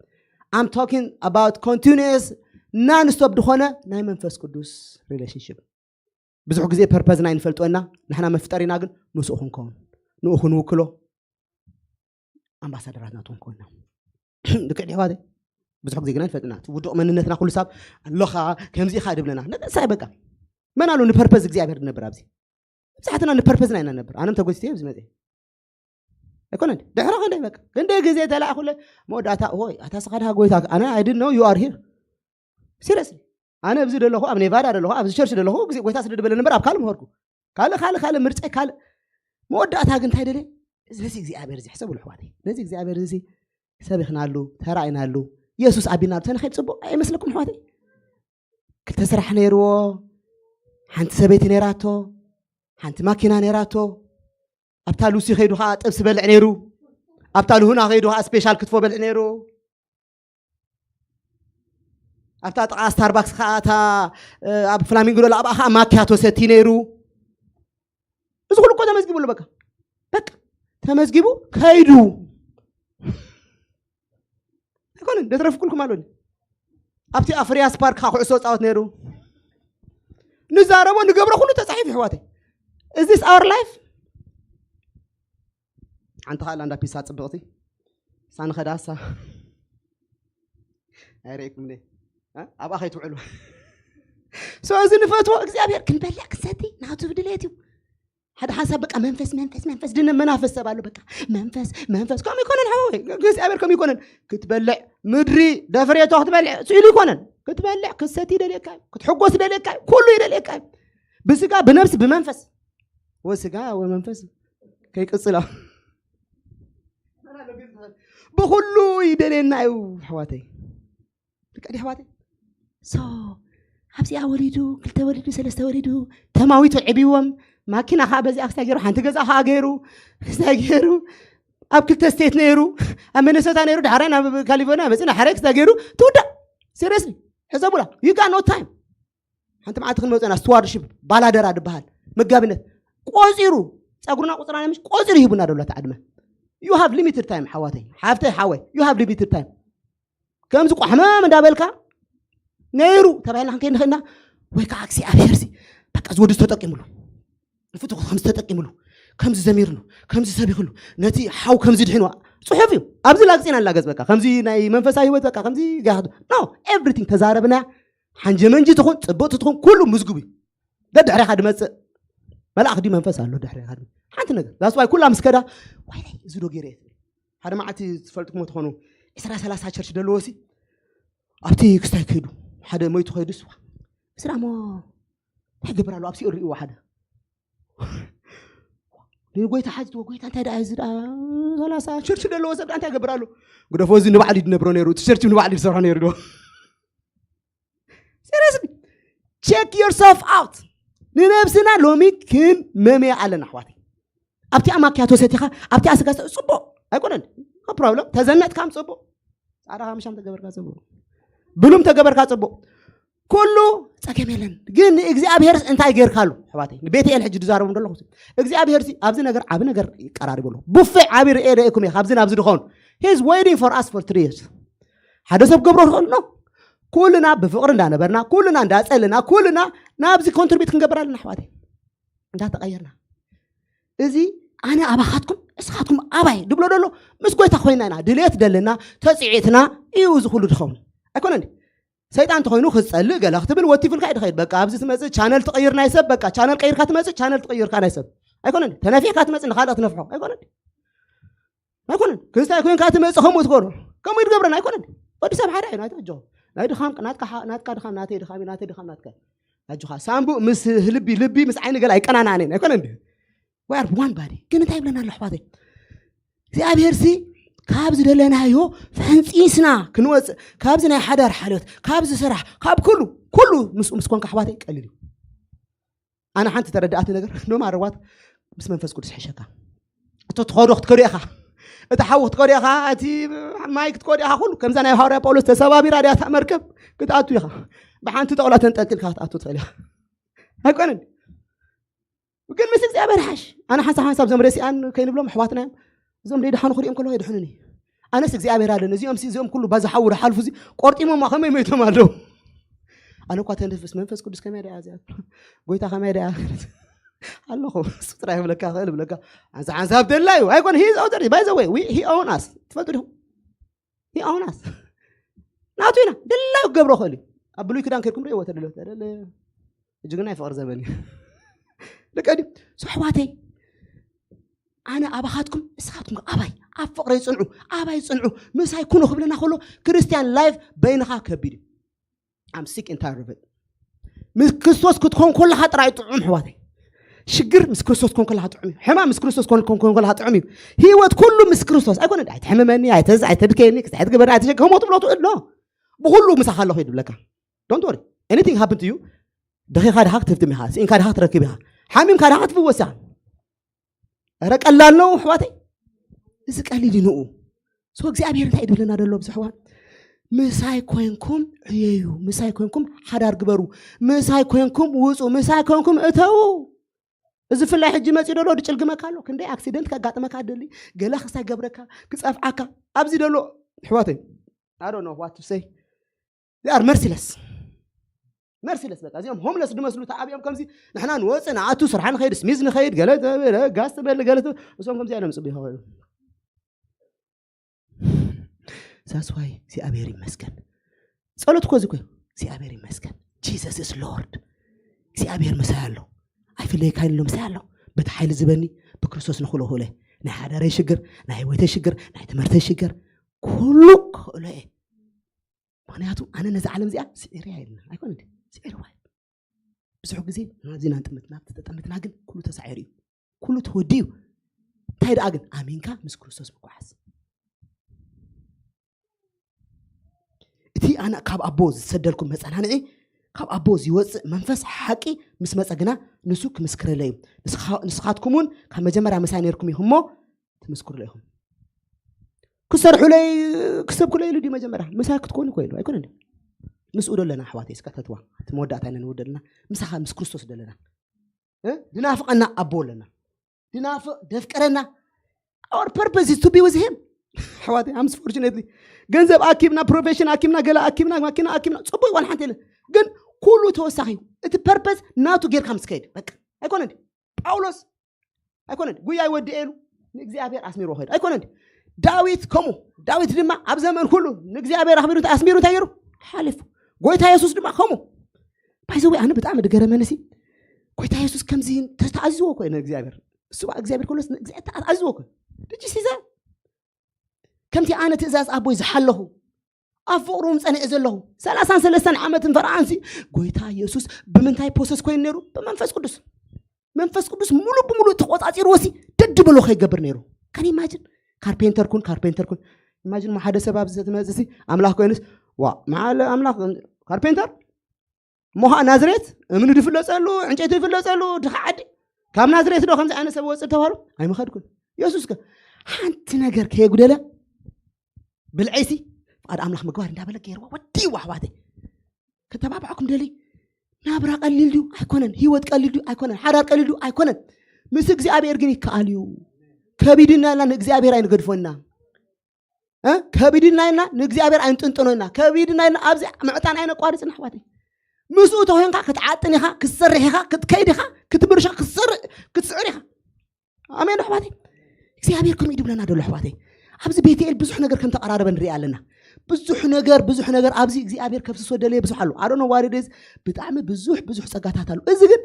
I'm talking about continuous non stop ዝኾነ ናይ መንፈስ ቅዱስ relationship ብዙሕ ግዜ ፐርፐዝና ይንፈልጥወና ንሕና መፍጠሪና ግን ምስኡ ክንከውን ንኡ ክንውክሎ ኣምባሳደራት ናቱ ክንከውና ልክዕ ዲሕዋተ ብዙሕ ግዜ ግና ይፈልጥና ውዱቕ መንነትና ኩሉ ሳብ ኣለኻ ከምዚ ኢኻ ድብለና ነቀሳይ በቃ መን ኣሎ ንፐርፐዝ እግዚኣብሔር ድነብር ኣብዚ ብዛሕትና ንፐርፐዝና ኢና ነብር ኣነም ተጎስቲ ኣብዚ መፅእ ኣይኮነን ድሕሪ ክንደይ በቃ ክንደይ ግዜ ተላእኩለ መወዳእታ ሆይ ኣታ ስኻ ድሃ ጎይታ ኣነ I didn't know you are here seriously ኣነ ኣብዚ ደለኹ ኣብ ኔቫዳ ደለኹ ኣብዚ ቸርች ደለኹ ግዜ ጎይታ ስለ ድበለ ነበር ኣብ ካልእ ምኸርኩ ካልእ ካልእ ካልእ ምርፀይ ካልእ መወዳእታ ግን እንታይ ደለ ነዚ እግዚኣብሔር እዚ ሕሰብሉ ኣሕዋተይ። ነዚ እግዚኣብሔር እዚ ሰቢኽናሉ፣ ተራኢናሉ፣ የሱስ ኣቢናሉ ተንኸይድ ጽቡቕ ኣይመስለኩም ኣሕዋተይ? ክልተ ስራሕ ነይርዎ፣ ሓንቲ ሰበይቲ ነይራቶ፣ ሓንቲ ማኪና ነይራቶ። ኣብታ ሉሲ ከይዱ ከዓ ጥብሲ በልዕ ነይሩ። ኣብታ ልሁና ከይዱ ከዓ ስፔሻል ክትፎ በልዕ ነይሩ። ኣብታ ጥቓ ስታርባክስ ከዓ እታ ኣብ ፍላሚንጎ ዶላ ኣብኣ ከዓ ማኪያቶ ሰቲ ነይሩ። እዚ ኩሉ እኮ ተመዝጊቡ ኣሎ። በቃ በቃ ተመዝጊቡ ከይዱ ኣይኮነን። ደትረፍኩልኩም ኣሎ። ኣብቲ ኣፍሪያስ ፓርክ ከዓ ኩዕሶ ፃወት ነይሩ። ንዛረቦ ንገብሮ ኩሉ ተፃሒፉ ኣሕዋተይ። Is this our life? ሓንቲ ከዓ ላንዳ ፒሳ ፅብቕቲ ሳንኸዳሳ ኣይርእኩም ደ ኣብኣ ከይትውዕሉ። ሶ እዚ ንፈትዎ እግዚኣብሔር ክንበልዕ ክንሰቲ ናቱ ድሌት እዩ። ሓደ ሓንሳብ በቃ መንፈስ መንፈስ መንፈስ ድነ መናፈስ ሰብ ኣሎ። በቃ መንፈስ መንፈስ ከም ይኮነን ሓወይ። እግዚኣብሔር ከም ይኮነን ክትበልዕ ምድሪ ደፍሬቶ ክትበልዕ ስኢሉ ይኮነን። ክትበልዕ ክትሰቲ ይደልየካ እዩ። ክትሕጎስ ይደልየካ እዩ። ኩሉ ይደልየካ እዩ። ብስጋ ብነብስ ብመንፈስ ወስጋ ወመንፈስ ከይቅጽላ ብኩሉ ይደልየና እዩ ኣሕዋተይ። ደቂ ኣሕዋተይ ሶ ኣብዚኣ ወሊዱ ክልተ ወሊዱ ሰለስተ ወሊዱ ተማዊቱ ዕብዎም ማኪና ከዓ በዚኣ ክስታይ ገይሩ ሓንቲ ገዛ ከዓ ገይሩ ክስታይ ገይሩ ኣብ ክልተ ስቴት ነይሩ ኣብ ሚነሶታ ነይሩ ዳሕራይ ናብ ካሊፎርኒያ መፅእ ዳሕራይ ክስታይ ገይሩ ትውዳእ። Seriously ሕሰቡላ። You got no time። ሓንቲ መዓልቲ ክንመፅና ስቱዋርድሽፕ ባላደራ ዝበሃል መጋቢነት ቆፂሩ ፀጉርና ቁፅራና ምሽ ቆፂሩ ሂቡና ደሎ ተዓድመ። You have limited time ሓዋተይ ሓፍተይ ሓወይ you have limited time። ከምዚ ቋሕመም እንዳበልካ ነይሩ ተባሂልና ክንከይድ ንኽእልና ወይ ከዓ እግዚኣብሔር ሲ በቃ ዝወዲ ዝተጠቂምሉ ንፍትሑ ከምዚ ተጠቂምሉ ከምዚ ዘሚርሉ ከምዚ ሰቢኽሉ ነቲ ሓው ከምዚ ድሕንዋ ፅሑፍ እዩ። ኣብዚ ላግፂና ላገፅ በቃ ከምዚ ናይ መንፈሳዊ ህይወት በቃ ከምዚ ጋህዱ no everything ተዛረብና ሓንጀመንጂ ትኹን ፅብቕቲ ትኹን ኩሉ ምዝጉብ እዩ። ደድሕሬኻ ድመፅእ መልኣኽ ዲ መንፈስ ኣሎ ድሕሬኻ ድ ሓንቲ ነገር that's why ኩላ ምስ ከዳ ዋይለይ እዚ ዶ ገይረ እየ ትብል። ሓደ መዓልቲ ትፈልጥኩም ትኾኑ ዕስራ ሰላሳ ቸርች ደለዎ ሲ ኣብቲ ክስታይ ከይዱ ሓደ ሞይቱ ከይዱ ስዋ ምስራ ሞ እንታይ ይገብር ኣሎ ኣብሲኡ ሪእዎ ሓደ ንጎይታ ሓጅ ጎይታ እንታይ ደኣ እዚ ደኣ ሰላሳ ቸርች ደለዎ ሰብ ደኣ እንታይ ይገብር ኣሎ ግደፎ እዚ ንባዕሉ ይድነብሮ ነይሩ እቲ ቸርች ንባዕሉ ይሰርሖ ነይሩ ዶ Seriously check yourself out። ንነብስና ሎሚ ክንመምያ ኣለና ኣሕዋተይ። ኣብቲኣ ማኪያቶ ሰቲኻ ኣብቲኣ ስጋ ሰ- ፅቡቕ ኣይኮነን። No problem ተዘነጥካ ም ፅቡቕ ፃዕዳ ካምሻም ተገበርካ ፅቡቕ ብሉም ተገበርካ ፅቡቅ ኩሉ ጸገም የለን። ግን ንእግዚኣብሔርስ እንታይ ጌርካሉ ኣሕዋተይ? ንቤትኤል ሕጂ ዝዛረቦም ዘለኹ እግዚኣብሔር ሲ ኣብዚ ነገር ዓቢ ነገር ይቀራርብ ኣሎ። ቡፌ ዓቢ ርኤ ርኤኩም እየ ካብዚ ናብዚ ድኸውን He's waiting for us for three years። ሓደ ሰብ ገብሮ ይኽእል ነው። ኩልና ብፍቅሪ እንዳነበርና ኩልና እንዳጸልና ኩልና ናብዚ ኮንትሪቢት ክንገብር ኣለና ኣሕዋተይ። እንዳተቐየርና እዚ ኣነ ኣባኻትኩም እስኻትኩም ኣባይ ድብሎ ደሎ ምስ ጎይታ ኮይና ኢና ድልየት ደለና ተፅዒትና እዩ እዚ ኩሉ ድኸውን ኣይኮነ እንዲ ሰይጣን ተኮይኑ ክፀልእ ገለ ክትብል ወቲፍልካ እዩ ድኸይድ በቃ ኣብዚ ትመፅእ ቻነል ትቐይር ናይ ሰብ በቃ ቻነል ቀይርካ ትመፅእ ቻነል ትቐይርካ ናይ ሰብ ኣይኮነ እንዲ ተነፊሕካ ትመፅእ ንካልእ ትነፍሖ ኣይኮነ እንዲ ኣይኮነን። ክስታይ ኮይንካ ትመጽእ ከምኡ ትገብሮ። ከምኡ ይትገብረን ኣይኮነን። ወዲ ሰብ ሓደ እዩ ናይታ ኣጆ ናይ ድኻም ናትካ ሓ- ናትካ ድኻም ናተይ ድኻም እዩ፣ ናተይ ድኻም ናትካ እዩ። ኣጆኻ ሳምቡእ ምስ ህልቢ ልቢ ምስ ዓይኒ ገለ ኣይቀናናዕን እየን ኣይኮነን ድዩ? We are one body። ግን እንታይ ይብለና ኣሎ ኣሕዋተይ? እግዚኣብሔር ሲ ካብ ዝደለናዮ ፈንፂስና ክንወፅእ ካብዚ ናይ ሓዳር ሓልዮት ካብዚ ስራሕ ካብ ኩሉ ኩሉ ምስኡ ምስ ኮንካ ኣሕዋተይ ቀሊል እዩ። ኣነ ሓንቲ ተረዳኣትኒ ነገር ኖ ማረዋት ምስ መንፈስ ቅዱስ ይሕሸካ። እቶ ትኸዶ ክትከዶ ኢኻ፣ እቲ ሓዊ ክትከዶ ኢኻ፣ እቲ ማይ ክትከዶ ኢኻ። ኩሉ ከምዛ ናይ ሃዋርያ ጳውሎስ ተሰባቢራ ድያ እታ መርከብ ክትኣቱ ኢኻ። ብሓንቲ ጠቕላ ተንጠልጢልካ ክትኣቱ ትኽእል ኢኻ። ኣይኮነን ግን ምስ እግዚኣብሔር ሓሽ። ኣነ ሓንሳብ ሓንሳብ እዞም ረሲኣን ከይንብሎም ኣሕዋትና እዮም። እዞም ደይድሓኑ ክሪኦም ከለኹ የድሕኑኒ። ኣነስ እግዚኣብሔር ኣለኒ። እዚኦም ሲ እዚኦም ኩሉ ባዚ ሓዊ ዝሓልፉ እዚ ቆርጢሞማ ከመይ መይቶም ኣለዉ። ኣነ እኳ ተንፍስ መንፈስ ቅዱስ ከመይ ደኣ እዚኣ ጎይታ ከመይ ደኣ ኣለኹ እሱ ጥራይ ይብለካ ክእል ይብለካ ሓንሳ ሓንሳብ ደላ እዩ ኣይኮነ ሂዝ ኦተር ባይ ዘ ወይ ሂ ኦን ኣስ ትፈልጡ ዲኹም ሂ ኦን ኣስ ናቱ ኢና ድላዩ ክገብሮ ክእል እዩ ኣብ ብሉይ ክዳን ከድኩም ርእይዎ ተደለ ተደለ እጅግና ይፍቕር ዘበን እዩ ደቀ ድዩ ሰሕዋተይ ኣነ ኣባኻትኩም ንስኻትኩም ኣባይ ኣብ ፍቕረይ ፅንዑ ኣባይ ፅንዑ ምሳይ ኩኑ ክብለና ከሎ ክርስቲያን ላይፍ በይንኻ ከቢድ እዩ I'm sick and tired of it። ምስ ክርስቶስ ክትኮን ከለኻ ጥራይ ጥዑም ኣሕዋተይ። ሽግር ምስ ክርስቶስ ኮን ከለካ ጥዑም እዩ። ሕማም ምስ ክርስቶስ ኮን ኮን ከለካ ጥዑም እዩ። ህይወት ኩሉ ምስ ክርስቶስ ኣይኮነ። ኣይትሕምመኒ፣ ኣይተዝ ኣይተብከየኒ፣ ክስ ኣይትግበርኒ፣ ኣይተሸከሞ ትብሎ ትእሎ። ብኩሉ ምሳኻ ኣለኹ ይድብለካ። Don't worry, anything happen to you. ደኺኻ ድኻ ክትህብትም ኢኻ፣ ስኢንካ ድኻ ክትረክብ ኢኻ፣ ሓሚምካ ድኻ ክትፍወስ ኢኻ። ረ ቀላል ነው ኣሕዋተይ፣ እዚ ቀሊል ይንኡ። ሶ እግዚኣብሔር እንታይ ድብለና ደሎ ብዙሕ እዋን? ምሳይ ኮይንኩም ዕየዩ፣ ምሳይ ኮይንኩም ሓዳር ግበሩ፣ ምሳይ ኮይንኩም ውፁ፣ ምሳይ ኮይንኩም እተዉ። እዚ ፍላይ ሕጂ መፂኡ ደሎ ድጭልግመካ ኣሎ። ክንደይ ኣክሲደንት ከጋጥመካ ደሊ፣ ገለ ክሳይ ገብረካ ክፀፍዓካ ኣብዚ ደሎ ኣሕዋተይ፣ I don't know what to say. They are merciless. Merciless በቃ። እዚኦም ሆምለስ ድመስሉ ተዓብዮም ከምዚ ንሕና ንወፅእ ንኣቱ ስርሓ ንኸይድ ስሚዝ ንኸይድ ገለ ተበለ ጋስ ተበለ ገለ ተበለ እሶም ከምዚ እዮም ፅቡ ይኸበሉ። ሳስዋይ እግዚኣብሔር ይመስገን። ጸሎት እኮ እዚ እኮ እዩ። እግዚኣብሔር ይመስገን። Jesus is Lord። እግዚኣብሔር ምሳይ ኣሎ። ኣይፍለየካ ኢሉ ምሳይ ኣሎ። በቲ ሓይሊ ዝበኒ ብክርስቶስ ንኽእሎ ክእሎ እየ። ናይ ሓዳረይ ሽግር፣ ናይ ህይወተይ ሽግር፣ ናይ ትምህርተይ ሽግር ኩሉ ክእሎ እየ። ምክንያቱ ኣነ ነዚ ዓለም እዚኣ ስዒርያ የልና ኣይኮነ እንዲ ስዒርዋ እዩ። ብዙሕ ግዜ ናዚና ንጥምት ናብቲ ተጠምትና ግን ኩሉ ተሳዒሩ እዩ። ኩሉ ተወዲ እዩ። እንታይ ደኣ ግን ኣሚንካ ምስ ክርስቶስ ምጓዓዝ። እቲ ኣነ ካብ ኣቦ ዝሰደልኩም መጸናንዒ ካብ ኣቦ ዝወፅእ መንፈስ ሓቂ ምስ መፀ ግና ንሱ ክምስክረለይ እዩ። ንስኻትኩም እውን ካብ መጀመርያ ምሳይ ነርኩም ኢኹም እሞ ትምስክሩለይ ኢኹም። ክሰርሑለይ ክሰብኩለይ ኢሉ ድዩ መጀመርያ? ምሳይ ክትኮኑ ኮይሉ ኣይኮነን። ምስኡ ደለና ኣሕዋተይ እስካ ተትዋ እቲ መወዳእታ ኢና ንውደልና ምሳኻ ምስ ክርስቶስ ደለና ድናፍቐና ኣቦ ኣለና። ድናፍቕ ደፍቀረና። Our purpose is to be with him. ኣሕዋተይ ኣምስ ፎርቹኔትሊ ገንዘብ ኣኪብና ፕሮፌሽን ኣኪብና ገለ ኣኪብና ማኪና ኣኪብና ፅቡቅ ዋን ሓንቲ የለን። ግን ኩሉ ተወሳኺ እዩ። እቲ ፐርፐስ ናቱ ጌርካ ምስ ከይድ በቃ ኣይኮነን። ጳውሎስ ኣይኮነን ጉያ ይወድእ ኢሉ ንእግዚኣብሔር ኣስሚርዎ ከይዱ ኣይኮነን። ዳዊት ከምኡ ዳዊት ድማ ኣብ ዘመን ኩሉ ንእግዚኣብሔር ኣኽቢሩ እንታይ ኣስሚሩ እንታይ ገይሩ ሓሊፉ። ጎይታ የሱስ ድማ ከምኡ ባይዘወይ ኣነ ብጣዕሚ ድገረመንሲ ጎይታ የሱስ ከምዚ ተኣዝዎ እኮ እዩ ንእግዚኣብሔር እሱ እግዚኣብሔር ከሎስ ተኣዝዎ እኮ ድጂ ሲዛ ከምቲ ኣነ ትእዛዝ ኣቦይ ዝሓለኹ ኣብ ፍቕሩ ምጸንዐ ዘለኹ ሰላሳን ሰለስተን ዓመትን ፈርዓንሲ ጎይታ የሱስ ብምንታይ ፖሰስ ኮይኑ ነይሩ? ብመንፈስ ቅዱስ። መንፈስ ቅዱስ ሙሉ ብሙሉ ተቆጻጺርዎ ሲ ደድበሎ ከይገብር ነይሩ። ከን ኢማጅን ካርፔንተር ኩን ካርፔንተር ኩን ኢማጅን ሓደ ሰብ ኣብዚ ትመጽእ ሲ ኣምላኽ ኮይኑስ ዋ መዓለ ኣምላኽ ካርፔንተር እሞ ከዓ ናዝሬት እምኒ ድፍለፀሉ ዕንጨይቲ ድፍለፀሉ ድኻ ዓዲ ካብ ናዝሬት ዶ ከምዚ ዓይነት ሰብ ወፅእ ተባሉ ኣይምኸድኩን። የሱስ ከ ሓንቲ ነገር ከየጉደለ ብልዐይሲ ፍቓድ ኣምላኽ ምግባር እንዳበለ ገይርዋ ወዲዋ ኣሕዋተይ። ከተባብዐኩም ደሊ ናብራ ቀሊል ድዩ ኣይኮነን። ህይወት ቀሊል ድዩ ኣይኮነን። ሓዳር ቀሊል ድዩ ኣይኮነን። ምስ እግዚኣብሔር ግን ይከኣል እዩ። ከቢድና ኢልና ንእግዚኣብሔር ኣይንገድፎና። ከቢድና ኢልና ንእግዚኣብሔር ኣይንጥንጥኖ ኢና። ከቢድና ኢልና ኣብዚ ምዕጣን ኣይነቋርፅን ኣሕዋተይ። ምስኡ ተኮይንካ ክትዓጥን ኢኻ፣ ክትሰርሕ ኢኻ፣ ክትከይድ ኢኻ፣ ክትምርሻ ክትስዕር ኢኻ። ኣሜን ኣሕዋተይ። እግዚኣብሔር ከምኡ ድብለና ደሎ ኣሕዋተይ። ኣብዚ ቤትኤል ብዙሕ ነገር ከም ተቀራረበ ንሪኢ ኣለና። ብዙሕ ነገር ብዙሕ ነገር ኣብዚ እግዚኣብሔር ከፍስሶ ደለየ ብዙሕ ኣሎ። ኣዶኖ ዋሪደዝ ብጣዕሚ ብዙሕ ብዙሕ ጸጋታት ኣሎ። እዚ ግን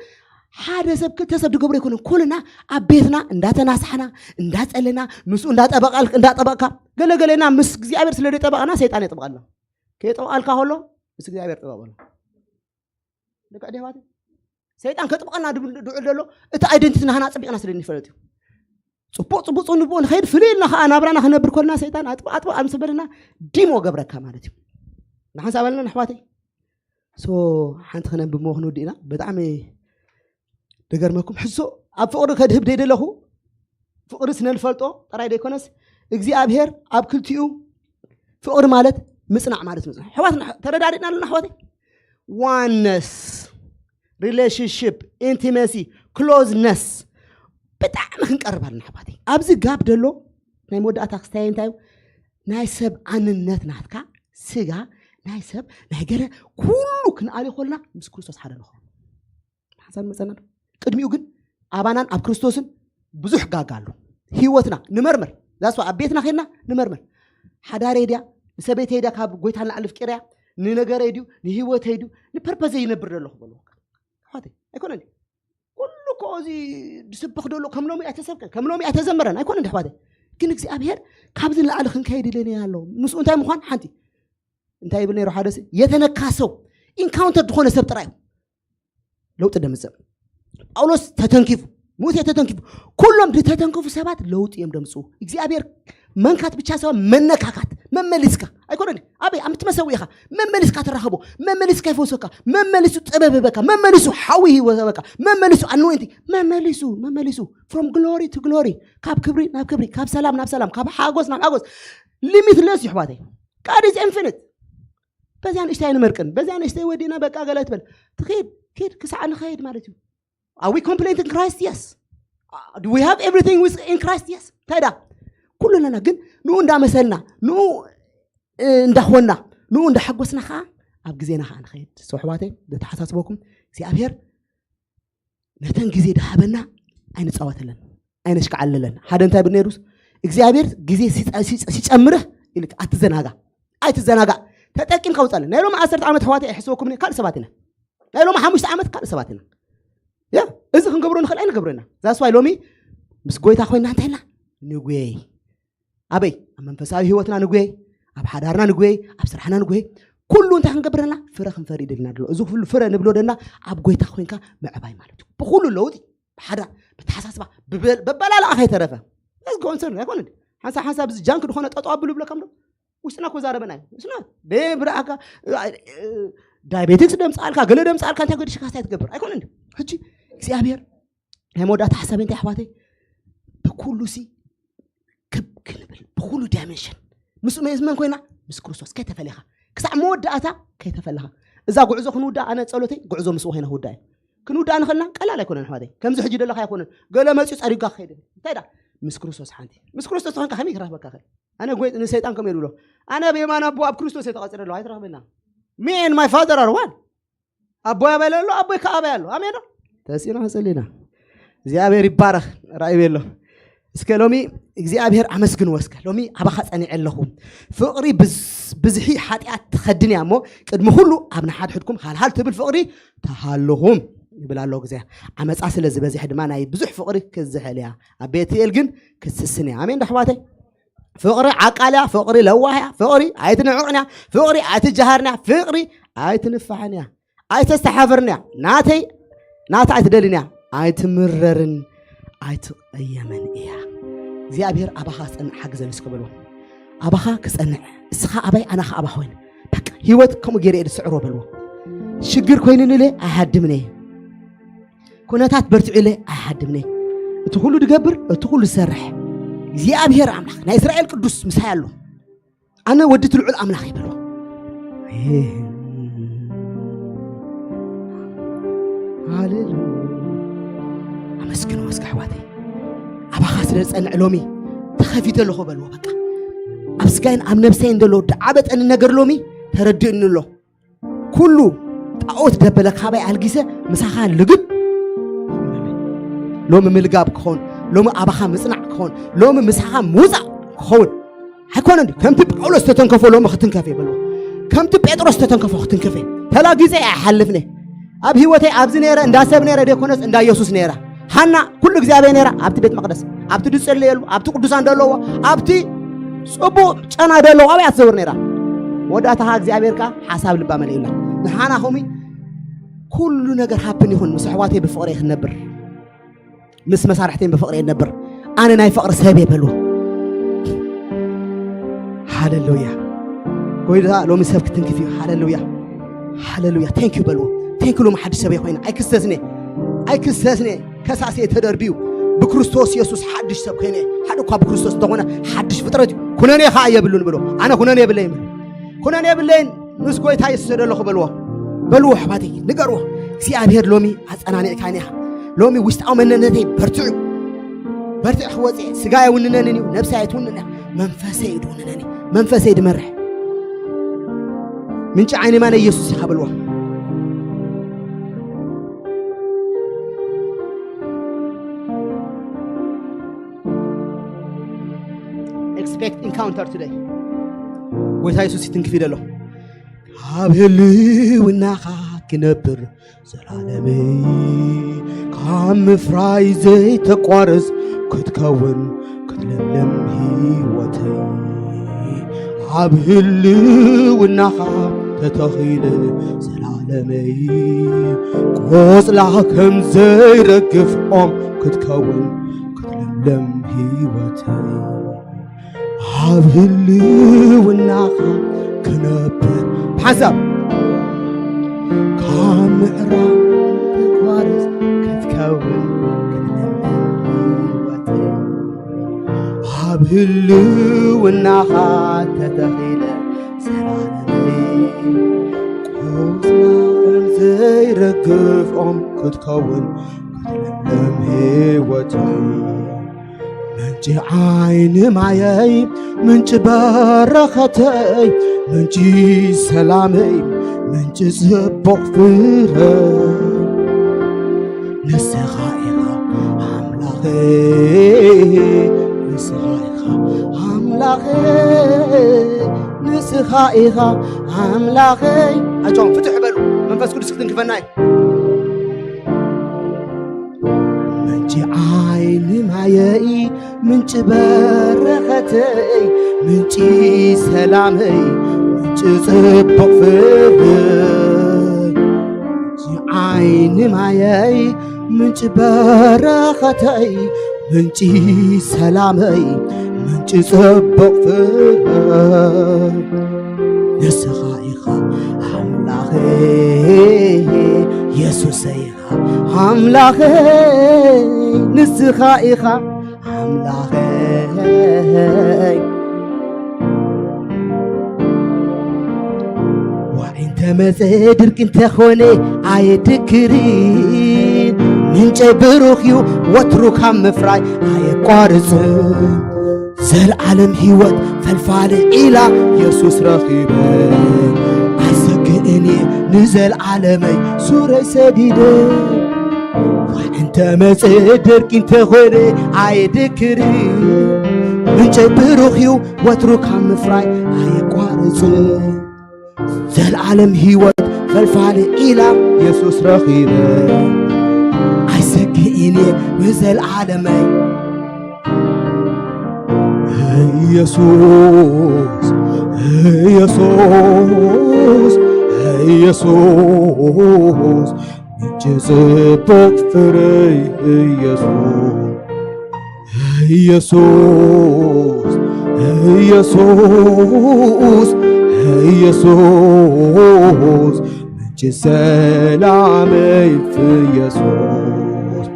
ሓደ ሰብ ክልተ ሰብ ድገብሮ ኣይኮነን። ኮልና ኣብ ቤትና እንዳተናሳሕና እንዳጸለና ምስኡ እንዳጠበቃል እንዳጠበቅካ ገለገለና ምስ እግዚኣብሔር ስለ ደጠበቅና ሰይጣን የጥበቀልና። ከየጠበቃልካ ከሎ ምስ እግዚኣብሔር ጥበቅ በሎ። ደቂ ኣሕዋት ሰይጣን ከጥበቀና ድብል- ድውዕል ዘሎ እቲ ኣይደንቲቲ ናህና ኣጸቢቅና ስለ እንፈልጥ እዩ። ጽቡቅ ጽቡቅ ጽቡቅ ንብኡ ንኸይድ ፍልይ ኢልና ከዓ ናብራና ክነብር ኮልና ሰይጣን ኣጥብ ኣጥብ ኣምስበልና ዲሞ ገብረካ ማለት እዩ። ንሓንሳብ ኣለና ኣሕዋተይ ሶ ሓንቲ ክነንብብ ሞ ክንውድእ ኢና። ብጣዕሚ ደገርመኩም ሕሶ ኣብ ፍቕሪ ከድህብ ደይደለኹ ፍቕሪ ስነልፈልጦ ጥራይ ደይኮነስ እግዚኣብሔር ኣብ ክልቲኡ ፍቕሪ ማለት ምጽናዕ ማለት ምጽናዕ ሕዋት ተረዳዲእና ኣለና ኣሕዋተይ ዋነስ relationship intimacy closeness ብጣዕሚ ክንቀርብ ኣለና ኣሕዋተይ ኣብዚ ጋብ ደሎ ናይ መወዳእታ ክስታይ እንታይ ናይ ሰብ ኣንነት ናትካ ስጋ ናይ ሰብ ናይ ገለ ኩሉ ክንኣልዮ ኮልና ምስ ክርስቶስ ሓደ ንኾን ሓሳብ መፀና ቅድሚኡ ግን ኣባናን ኣብ ክርስቶስን ብዙሕ ጋጋ ኣሎ ህይወትና ንመርምር ዛስ ኣብ ቤትና ኬድና ንመርምር ሓዳረይ ድያ ንሰበይተይ ድያ ካብ ጎይታ ንላዕሊ ፍቂረያ ንነገረይ ድዩ ንህይወተይ ድዩ ንፐርፐዘይ ይነብር ዘለኹ በልዎ ኣይኮነን ኩሉ እኮ እዚ ዝስበኽ ደሎ ከም ሎሚ ኣይተሰብከን ከም ሎሚ ኣይተዘመረን ኣይኮነ እንዲ ኣሕዋተይ ግን እግዚኣብሔር ካብዚ ንላዕሊ ክንከይድ ኢለኒ ኣሎ ምስኡ እንታይ ምዃን ሓንቲ እንታይ ይብል ነይሩ ሓደ የተነካ ሰው ኢንካውንተር ዝኾነ ሰብ ጥራይ ለውጢ ደምፅእ ጳውሎስ ተተንኪፉ ሙሴ ተተንኪፉ። ኩሎም ዝተተንከፉ ሰባት ለውጢ እዮም ደምፅኡ። እግዚኣብሔር መንካት ብቻ ሰብ መነካካት፣ መመሊስካ ኣይኮነን። ኣበይ ኣብ ትመሰዊ ኢኻ፣ መመሊስካ ትራኸቦ፣ መመሊስካ ይፈውሰካ፣ መመሊሱ ጥበብ ይህበካ፣ መመሊሱ ሓዊ ይህበካ፣ መመሊሱ ኣንወንቲ፣ መመሊሱ መመሊሱ from glory to glory፣ ካብ ክብሪ ናብ ክብሪ፣ ካብ ሰላም ናብ ሰላም፣ ካብ ሓጎስ ናብ ሓጎስ። Limitless እዩ ኣሕዋተይ። God is infinite። በዚያ ንእሽተይ ኣይንመርቅን፣ በዚያ ንእሽተይ ወዲና በቃ ገለ ትበል ትኸይድ ኪድ ክሳዕ ንኸይድ ማለት እዩ። Are we complete in Christ? Yes. Do we have everything with in Christ? Yes. እንታይ ዳ ኩሉ ኣለና፣ ግን ንኡ እንዳመሰልና፣ ንኡ እንዳኾንና፣ ንኡ እንዳሓጎስና ከዓ ኣብ ግዜና ከዓ ንኸይድ። So ኣሕዋተይ፣ ዘተሓሳስበኩም እግዚኣብሔር ነተን ግዜ ድሃበና ኣይንፃወተለን፣ ኣይነሽክዓለለን። ሓደ እንታይ ብነይሩስ እግዚኣብሔር ግዜ ሲፀምርህ ኢልካ ኣትዘናጋ፣ ኣይትዘናጋ። ተጠቂምካ ውፃለን። ናይ ሎም ዓሰርተ ዓመት ኣሕዋተይ ኣይሕስበኩም፣ ካልእ ሰባት ኢና። ናይ ሎም ሓሙሽተ ዓመት ካልእ ሰባት ኢና። ያ እዚ ክንገብሮ ንኽእል ኣይንገብረና። ዛስዋይ ሎሚ ምስ ጎይታ ኮይና እንታይ ኢልና ንጉየይ? ኣበይ ኣብ መንፈሳዊ ህይወትና ንጉየይ፣ ኣብ ሓዳርና ንጉየይ፣ ኣብ ስራሕና ንጉየይ። ኩሉ እንታይ ክንገብረና ፍረ ክንፈሪ ደልና ኣሎ። እዚ ኩሉ ፍረ ንብሎ ደና ኣብ ጎይታ ኮይንካ ምዕባይ ማለት እዩ። ብኩሉ ለውጢ፣ ብሓዳር፣ ብተሓሳስባ፣ በበላልኣ ከይተረፈ ኮንሰርን ኣይኮነ። ሓንሳብ ሓንሳብ እዚ ጃንክ ድኾነ ጠጠው ኣብሉ ብለካ ምዶ ውስጥና ኮ ዛረበና እዩ። ስና ብረኣካ ዳይቤቲክስ ደምፃልካ፣ ገለ ደምፃልካ፣ እንታይ ገዲሽካ ስታይ ትገብር ኣይኮነ። ሕጂ እግዚኣብሔር ናይ መወዳእታ ሓሳብ እንታይ ኣሕዋተይ? ብኩሉ ሲ ክብ ክንብል፣ ብኩሉ ዳይመንሽን ምስ መን ኮይና፣ ምስ ክርስቶስ ከይተፈለኻ፣ ክሳዕ መወዳእታ ከይተፈለኻ። እዛ ጉዕዞ ክንውዳ ኣነ ፀሎተይ ጉዕዞ ምስ ኮይና ክውዳ እዩ። ክንውዳ ንኽልና ቀላል ኣይኮነን ኣሕዋተይ። ከምዚ ሕጂ ደለካ ኣይኮነን። ገለ መፅዩ ፀሪጋ ክኸይድ እንታይ ዳ ምስ ክርስቶስ ሓንቲ፣ ምስ ክርስቶስ ተኾንካ ከመይ ክረኽበካ ኽእል? ኣነ ጎይ ንሰይጣን ከም ይብሎ ኣነ ብየማን ኣቦ ኣብ ክርስቶስ የተቐፅረ ኣለሁ ኣይትረኽበና። Me and my father are one። ኣቦይ ኣበይ ኣሎ፣ ኣቦይ ከኣበይ ኣሎ። ኣሜን ዶ? ተሲና ጸሊና። እግዚኣብሔር ይባረኽ። ራእይ ቤሎ እስከ ሎሚ እግዚኣብሔር ኣመስግንዎ። እስከ ሎሚ ኣባኻ ጸኒዐ ኣለኹ። ፍቕሪ ብዝ- ብዝሒ ሓጢኣት ትኸድን እያ እሞ፣ ቅድሚ ኩሉ ኣብ ንሓድሕድኩም ሃልሃል ትብል ፍቕሪ ተሃልኹም ይብል ኣሎ። ግዜ ዓመፃ ስለ ዝበዝሕ ድማ ናይ ብዙሕ ፍቕሪ ክዝሕል እያ፣ ኣብ ቤትኤል ግን ክትስስን እያ። ኣሜን ዶ ኣሕዋተይ? ፍቕሪ ዓቃል እያ፣ ፍቕሪ ለዋህ እያ፣ ፍቕሪ ኣይትንዕቕን እያ፣ ፍቕሪ ኣይትጀሃርን እያ፣ ፍቕሪ ኣይትንፋሕን እያ፣ ኣይተስተሓፍርን እያ። ናተይ ናታ ኣይትደልን እያ፣ ኣይትምረርን ኣይትቐየምን እያ። እግዚኣብሔር ኣባኻ ክጸንዕ ሓግዘኒ እስከ በልዎ። ኣባኻ ክጸንዕ፣ እስኻ ኣባይ ኣና ኸኣ ኣባኻ ኮይነ። በቃ ህይወት ከምኡ ገይረ እየ ዝስዕሮ በልዎ። ሽግር ኮይኑኒ ኢለ ኣይሃድምን እየ። ኩነታት በርትዑ ኢለ ኣይሃድምን እየ። እቲ ኩሉ ድገብር፣ እቲ ኩሉ ዝሰርሕ እግዚኣብሔር ኣምላኽ ናይ እስራኤል ቅዱስ ምሳይ ኣሎ። ኣነ ወዲ እቲ ልዑል ኣምላኽ እየ በልዎ። ሃሌሉያ። ኣመስግንዎ እስከ ኣሕዋተይ። ኣባኻ ስለ ዝጸንዕ ሎሚ ተኸፊተ ኣለኹ በልዎ። በቃ ኣብ ስጋይን ኣብ ነብሰይን ዘሎ ድዓበጠኒ ነገር ሎሚ ተረድእኒ ኣሎ። ኩሉ ጣዖት ደበለ ካባይ ኣልጊሰ ምሳኻ ልግብ። ሎሚ ምልጋብ ክኸውን፣ ሎሚ ኣባኻ ምጽናዕ ክኸውን፣ ሎሚ ምሳኻ ምውጻእ ክኸውን ኣይኮነን ድዩ? ከምቲ ጳውሎስ ተተንከፎ ሎሚ ክትንከፍ እየ በልዎ። ከምቲ ጴጥሮስ ተተንከፎ ክትንከፍ እየ። ተላጊጸ እየ ኣይሓልፍን እየ። ኣብ ህይወተይ ኣብዚ ነይረ እንዳ ሰብ ነይረ ደይኮነስ እንዳ ኢየሱስ ነይረ። ሃና ኩሉ እግዚኣብሔር ነይራ ኣብቲ ቤት መቕደስ፣ ኣብቲ ዝጽለየሉ፣ ኣብቲ ቅዱሳን ደለዎ፣ ኣብቲ ጽቡቕ ጨና ደለዎ ኣብያ ትዘውር ነይራ። መወዳእታ ኸዓ እግዚኣብሔር ከኣ ሓሳብ ልባ መሊኡላ። ንሓና ኸሚ ኩሉ ነገር ሃፕን ይኹን ምስ ኣሕዋተይ ብፍቕሪ ክንነብር፣ ምስ መሳርሕተይ ብፍቕሪ እየ ንነብር። ኣነ ናይ ፍቕሪ ሰብ እየ በልዎ። ሃሌሉያ። ጎይታ ሎሚ ሰብ ክትንክፍ እዩ። ሃሌሉያ፣ ሃሌሉያ። ቴንክ ዩ በልዎ። ቴንክ ዩ ሎሚ ሓድሽ ሰብ እየ ኮይነ። ኣይክሰስን እየ፣ ኣይክሰስን እየ። ከሳሲ እየ ተደርብዩ። ብክርስቶስ የሱስ ሓድሽ ሰብ ኮይነ እየ። ሓደ እኳ ብክርስቶስ እንተኾነ ሓድሽ ፍጥረት እዩ። ኩነኔ ኸዓ የብሉን ብሎ። ኣነ ኩነኔ የብለይን፣ ኩነኔ የብለይን። ምስ ጎይታ የሱስ እየ ዘለኹ በልዎ። በልዎ ኣሕዋተይ፣ ንገርዎ። እግዚኣብሔር ሎሚ ኣጸናኒዕካኒ ኢኻ። ሎሚ ውሽጣዊ መንነተይ በርትዑ፣ በርትዕ ክወጽእ እየ። ስጋ ኣይውንነንን እዩ፣ ነብሰይ ኣይትውንን እያ። መንፈሰይ እዩ ድውንነኒ፣ መንፈሰይ ድመርሕ። ምንጪ ዓይኒ ማነ ኢየሱስ ኢኻ በልዎ። Expect encounter today። ጎይታ የሱስ ይትንክፍ ይደሎ። ካብ ህልውናኻ ክነብር ዘላለመይ፣ ካብ ምፍራይ ዘይተቋርጽ ክትከውን ክትለምለም ህይወተይ። ኣብ ህልውናኻ ተተኺለ ዘላለመይ፣ ቆጽላ ከም ዘይረግፍ ኦም ክትከውን ክትለምለም ህይወተይ ኣብ ህልውናኻ ክነብር ብሓንሳብ ካብ ምዕራብ ተቋርስ ክትከውን ክትለምለም ህይወተይ ኣብ ህልውናኻ ተተኺለ ዘላለመይ ቆጽላ ከም ዘይረግፍ ኦም ክትከውን ክትለምለም ህይወተይ ምንጪ ዓይኒ ማየይ ምንጪ በረኸተይ ምንጪ ሰላመይ ምንጪ ጽቡቕ ፍረ ንስኻ ኢኻ ኣምላኸይ ንስኻ ኢኻ ኣምላኸይ ንስኻ ኢኻ ኣምላኸይ ኣጆም ፍትሕ በሉ መንፈስ ቅዱስ ክትንክፈና እዩ ምንጪ ዓይኒ ማየይ ምንጪ በረኸተይ ምንጪ ሰላመይ ምንጪ ጽቡቕ ፍርድ ምንጪ ዓይኒ ማየይ ምንጪ በረኸተይ ምንጪ ሰላመይ ምንጪ ጽቡቕ ፍርድ ንስኻ ኢኻ ኣምላኸይ የሱሰይ ኢኻ ኣምላኸይ ንስኻ ኢኻ ኣምላኸይ ዋዒ እንተመፀ ድርቂ እንተኾነ ኣየድክርን ምንጨይ ብሩኽ እዩ ወትሩ ካብ ምፍራይ ኣየቋርፅን ዘልዓለም ህይወት ፈልፋሊ ዒላ የሱስ ረኺበ ኣይሰግእን እየ ንዘልዓለመይ ሱረይ ሰዲደ ዋዒ እንተመፀ ድርቂ እንተኾነ ኣየድክርን ምንጨይ ብሩኽ እዩ ወትሩ ካብ ምፍራይ ኣየቋርፅን ዘልዓለም ህይወት ፈልፋሊ ዒላ የሱስ ረኺበ ኣይሰግእን እየ ንዘልዓለመይ ኢየሱስ ኢየሱስ ኢየሱስ ምንጭ ጽቡቕ ፍረይ ኢየሱስ ኢየሱስ ኢየሱስ ኢየሱስ ምንጭ ሰላመይ ኢየሱስ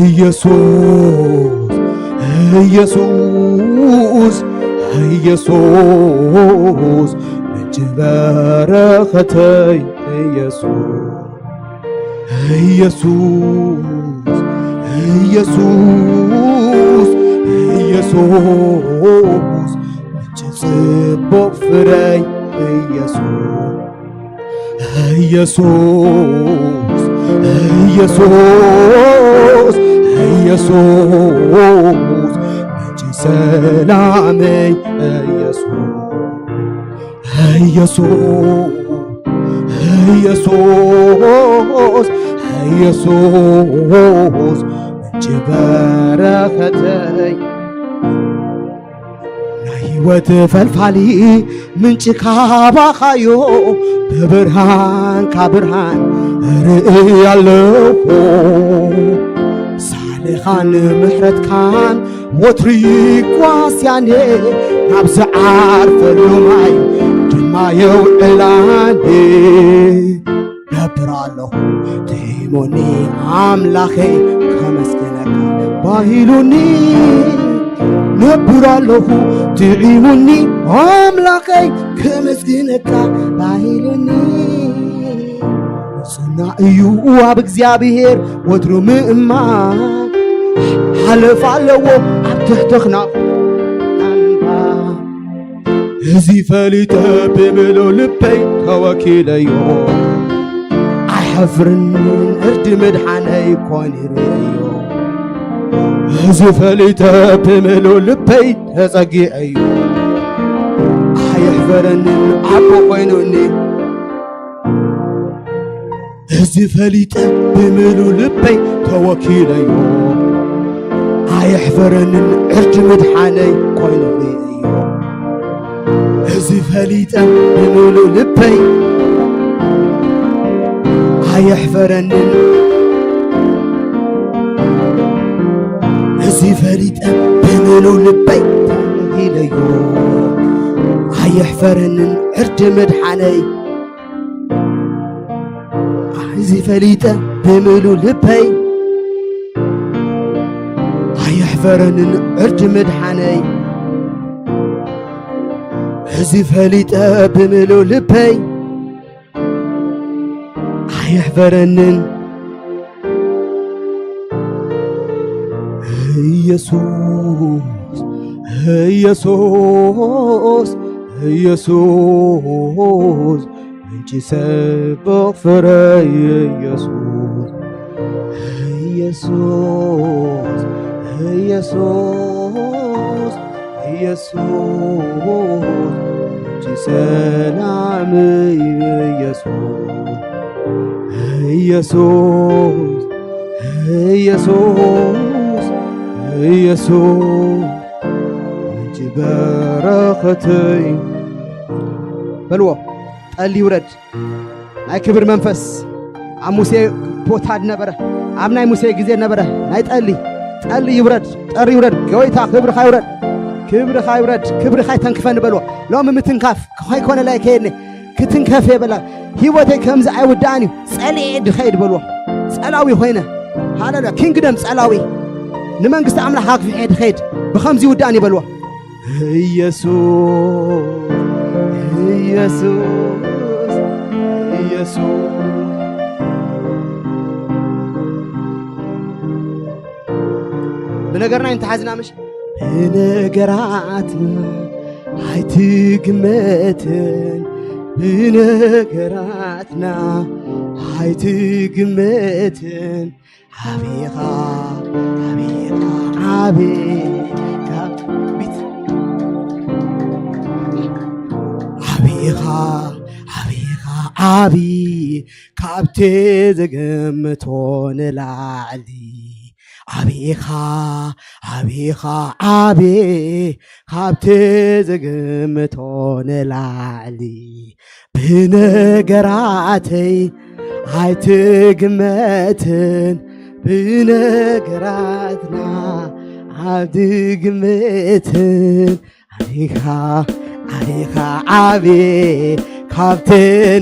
ኢየሱስ ኢየሱስ ኢየሱስ ምንጭ በረኸተይ ኢየሱስ ኢየሱስ ኢየሱስ ኢየሱስ ምንጭ ጽቡቕ ፍረይ ኢየሱስ ኢየሱስ ኢየሱስ ኢየሱስ ምንጭ ሰላመይ ኢየሱስ ኢየሱስ ኢየሱስ ኢየሱስ ምንጭ በረኸተይ ናይ ህይወት ፈልፋሊ ምንጭ ካባኻዮ ብብርሃን ካብርሃን ርኢ ኣለኹ ሳልኻን ምሕረትካን ወትሩ ይጓስያኔ ናብ ዝዓርፈሉ ማይ ድማ የውዕላኔ ነብር ኣለኹ ጥዒሙኒ ኣምላኸይ ከመስግነካ ባሂሉኒ ነብር ኣለኹ ጥዒሙኒ ኣምላኸይ ከመስግነካ ባሂሉኒ ጽና እዩ ኣብ እግዚኣብሔር ወትሩ ምእማ ሓለፍ ኣለዎ ኣብ ትሕትኽና እዚ ፈሊጠ ብምሉ ልበይ ተወኪለዮ ኣይሐፍርን እርዲ ምድሓነይ ኮን ይርእዮ እዚ ፈሊጠ ብምሉ ልበይ ተጸጊዐዮ ኣይሕፈረንን ኣቦ ኮይኑኒ እዚ ፈሊጠ ብምሉ ልበይ ተወኪለዮ ኣየሕፈረንን ዕርዲ ምድሓነይ ኮይኑ ርእዮ እዚ ፈሊጠ ብምሉ ልበይ ኣየሕፈረንን ፈሊጠ ብምሉ ልበይ ኢለዮ። ኣየሕፈረንን ዕርዲ ምድሓነይ። እዚ ፈሊጠ ብምሉ ልበይ ኣየሕፈረንን ዕርዲ ምድሓነይ። እዚ ፈሊጠ ብምሉ ልበይ ኣየሕፈረንን። ኢየሱስ፣ ኢየሱስ፣ ኢየሱስ፣ ምንጪ ጽቡቕ ፍረይ ኢየሱስ። ኢየሱስ፣ ኢየሱስ፣ ኢየሱስ፣ ምንጪ ሰላም ኢየሱስ። ኢየሱስ፣ ኢየሱስ፣ ኢየሱስ፣ ምንጪ በረኸተይ። በልዎ፣ ጠሊ ይውረድ። ናይ ክብር መንፈስ ኣብ ሙሴ ቦታ ነበረ፣ ኣብ ናይ ሙሴ ግዜ ነበረ። ናይ ጠሊ፣ ጠሊ ይውረድ፣ ጠሪ ይውረድ። ጎይታ ክብርኻ ይውረድ፣ ክብርኻ ይውረድ፣ ክብርኻ ይተንክፈኒ በልዎ። ሎሚ ምትንካፍ ከይኮነላይ ከየድኒ ክትንከፍ የበላ። ህይወተይ ከምዚ ኣይውዳእን እዩ፣ ጸሊኤ ድኸይድ በልዎ። ጸላዊ ኮይነ፣ ሃለሉያ፣ ኪንግደም ጸላዊ፣ ንመንግስቲ ኣምላኽ ኣግፊሐ ድኸይድ፣ ብኸምዚ ይውዳእን እዩ በልዎ። ኢየሱስ፣ ኢየሱስ፣ ኢየሱስ። ብነገርና እንተሓዝና ምሽ ብነገራትና ኣይትግመትን፣ ብነገራትና ኣይትግመትን። ኣቢኻ፣ ኣቢኻ ዓቢ፣ ካብ ቤት፣ ኣቢኻ፣ ኣቢኻ ዓቢ፣ ካብቲ ዝግምቶ ንላዕሊ። ኣቢኻ፣ ኣቢኻ ዓቢ፣ ካብቲ ዝግምቶ ንላዕሊ። ብነገራተይ ኣይትግመትን፣ ብነገራትና ኣይትግመትን። ኣቢኻ፣ ኣቢኻ ዓቢ፣ ካብቲ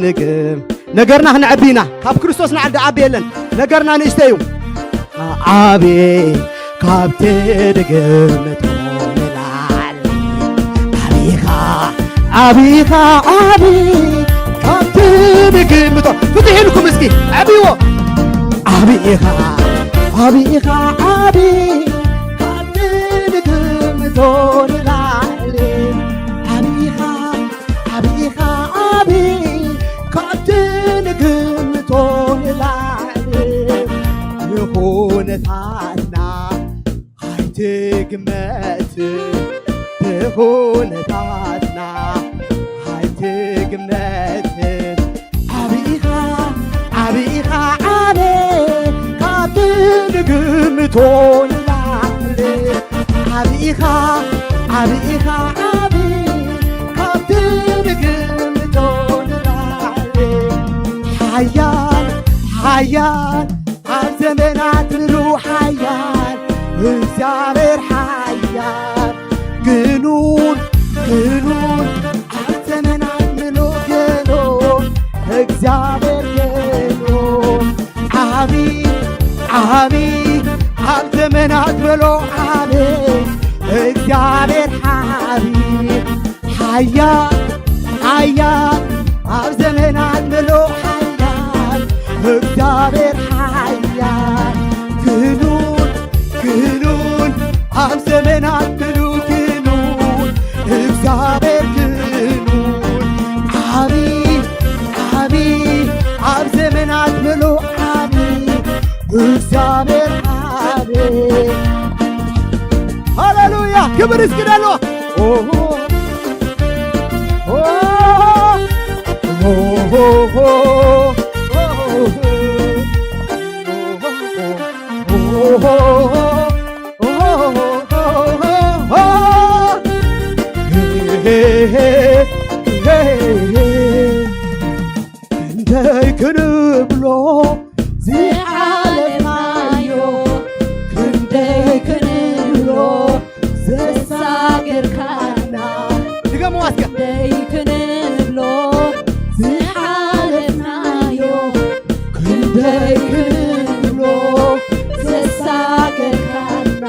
ንግም-፣ ነገርና ክነዕቢ ኢና። ካብ ክርስቶስ ንዓቢ ዓቢ የለን። ነገርና ንእሽተይ እዩ። ዓቢ፣ ካብቲ ንግምቶ ንላዕሊ። ዓቢኻ፣ ዓቢኻ ዓቢ፣ ካብቲ ንግምቶ። ፍትሕ ኢልኩም እስኪ፣ ዓብዎ። ዓቢኻ፣ ዓቢኻ ዓቢ፣ ካብቲ ንግምቶ ንላዕሊ። ዓቢኻ፣ ዓቢኻ ዓቢ፣ ካብቲ ንግምቶ ንላዕሊ። ንኹነታትና ኣይትግመትን፣ ንኹነታትና ኣይትግመትን። ዓቢኻ፣ ዓቢኻ ዓቢ፣ ካብቲ ንግምቶ ንላዕሊ። ዓቢኻ፣ ዓቢኻ ዓቢ፣ ካብቲ ንግምቶ ንላዕሊ። ሓያል፣ ሓያል፣ ኣብ ዘመናት ምሉእ ሓያል፣ እግዚኣብሔር ሓያል፣ ግኑን፣ ግኑን፣ ኣብ ዘመናት ምሉእ ግኑን፣ እግዚኣብሔር ግኑን። ዓቢ፣ ዓቢ፣ ኣብ ዘመናት ምሉእ ዓቢ፣ እግዚኣብሔር ዓቢ። ሓያል፣ ሓያል፣ ኣብ ዘመናት ምሉእ ሓያል፣ እግዚኣብሔር ሓያል። ግኑን፣ ግኑን፣ ኣብ ዘመናት ምሉእ ግኑን፣ እግዚኣብሔር ግኑን። ዓቢ፣ ዓቢ፣ ኣብ ዘመናት ምሉእ ዓቢ፣ እግዚኣብሔር ዓቢ። ሃሌሉያ! ክብር እስኪ ደሎ። ኦ፣ ኦ፣ ኦ፣ ክንደይ ክንብሎ ዝዓለማዮ፣ ክንደይ ክንብሎ ርካና ድገምዋ እስከ። ክንደይ ክንብሎ ዝሓለፍናዮ ክንደይ ክንብሎ ዘሳገርካና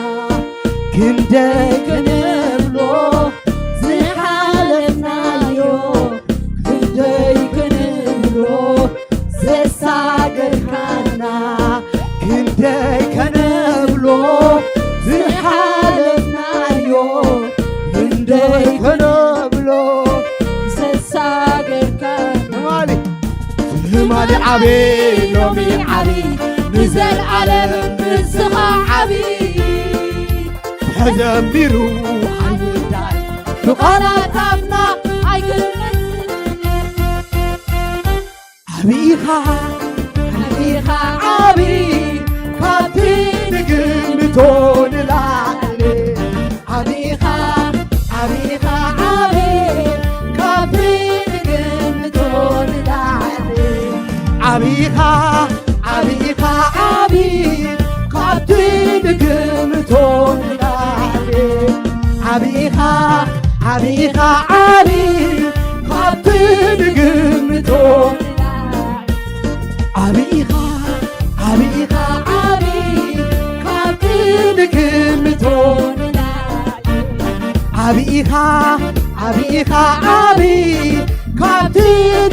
ክንደይ ክንብሎ ዝሓለፍናዮ ክንደይ ክንብሎ ዘሳገርካና ክንደይ ከነብሎ ዝሓለፍናዮ ክንደይ ከነብሎ ዘሳገርካና ትማሊ ትማሊ ዓቢ ሎሚ ዓቢ ንዘልዓለም ንስኻ ዓቢ ተዘሚሩ ኣይውዳእ ብቓላት ኣፍና ኣይግመት ዓቢኻ ዓቢኻ ዓቢ ካብቲ ንግምቶ ንላዕሊ ዓቢኻ ዓቢኻ ዓቢ ካብቲ ንግምቶ ንላዕሊ ዓቢኻ ዓቢኻ ዓቢ ካብቲ ንግምቶ ንላዕሊ ዓቢኻ ዓቢኻ ዓቢ ካብቲ ንግምቶ ዓቢኻ ዓቢኻ ዓቢ ካብቲ ንግምቶ ዓቢኻ ዓቢኻ ዓቢ ካብቲ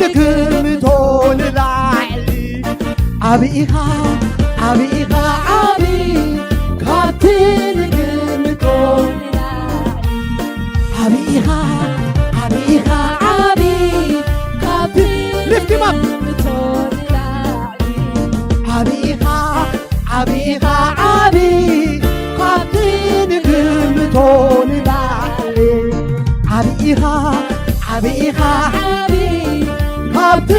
ንግምቶ ንላዕሊ ዓቢኻ ዓቢኻ ዓቢ ካብቲ ንግምቶ ዓቢኻ ዓቢኻ ዓቢ ካብቲ Lift him up. ዓቢኻ ዓቢኻ ዓቢ ካብቲ ንግምቶ ንላዕሊ ዓቢኻ ዓቢኻ ዓቢ ካብቲ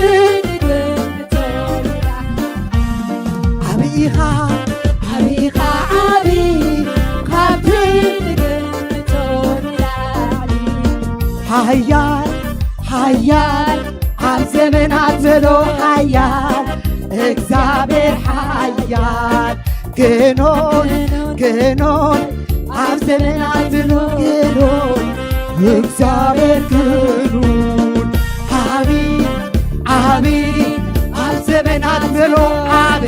ንግምቶ ዓቢኻ ዓቢኻ ዓቢ ካብቲ ንግምቶ ንላዕሊ ሓያል ሓያል ኣብ ዘመናት ዘሎ ሓያል እግዚኣብሔር ሓያል ግኑን ግኑን ኣብ ዘመናት ዘሎ ግኑን እግዚኣብሔር ግኑን ዓቢ ዓቢ ኣብ ዘመናት ዘሎ ዓቢ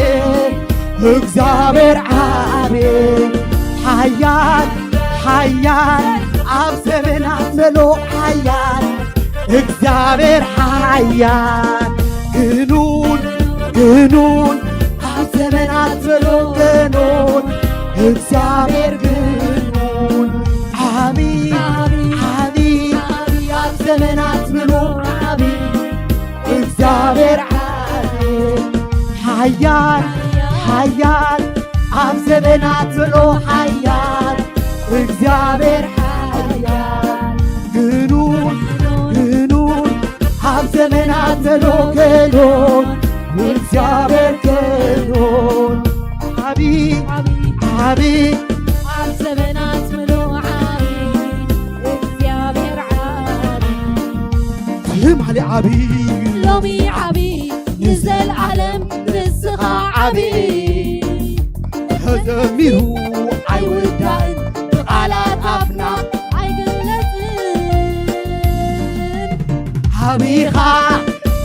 እግዚኣብሔር ዓቢ ሓያል ሓያል ኣብ ዘመናት ዘሎ ሓያል እግዚኣብሔር ሓያል ግኑን ግኑን ኣብ ዘመናት ዘሎ ግኑን እግዚኣብሔር ግኑን ዓቢ ዓቢ ኣብ ዘመናት ዘሎ ዓቢ እግዚኣብሔር ዓቢ ሓያል ሓያል ኣብ ዘመናት ዘሎ ሓያል እግዚኣብሔር ሓያል ግኑን ግኑን ኣብ ዘመናት ዘሎ ግኑን እግዚኣብሔር ግኑን ዓቢ ዓቢ ኣብ ዘመናት ምሉእ ዓቢ እግዚኣብሔር ዓቢ ትማሊ ዓቢ ሎሚ ዓቢ ንዘልዓለም ንስኻ ዓቢ ተዘሚሩ ኣይውዳእን ብቓላት ኣፍና ኣይግለጽን ዓቢኻ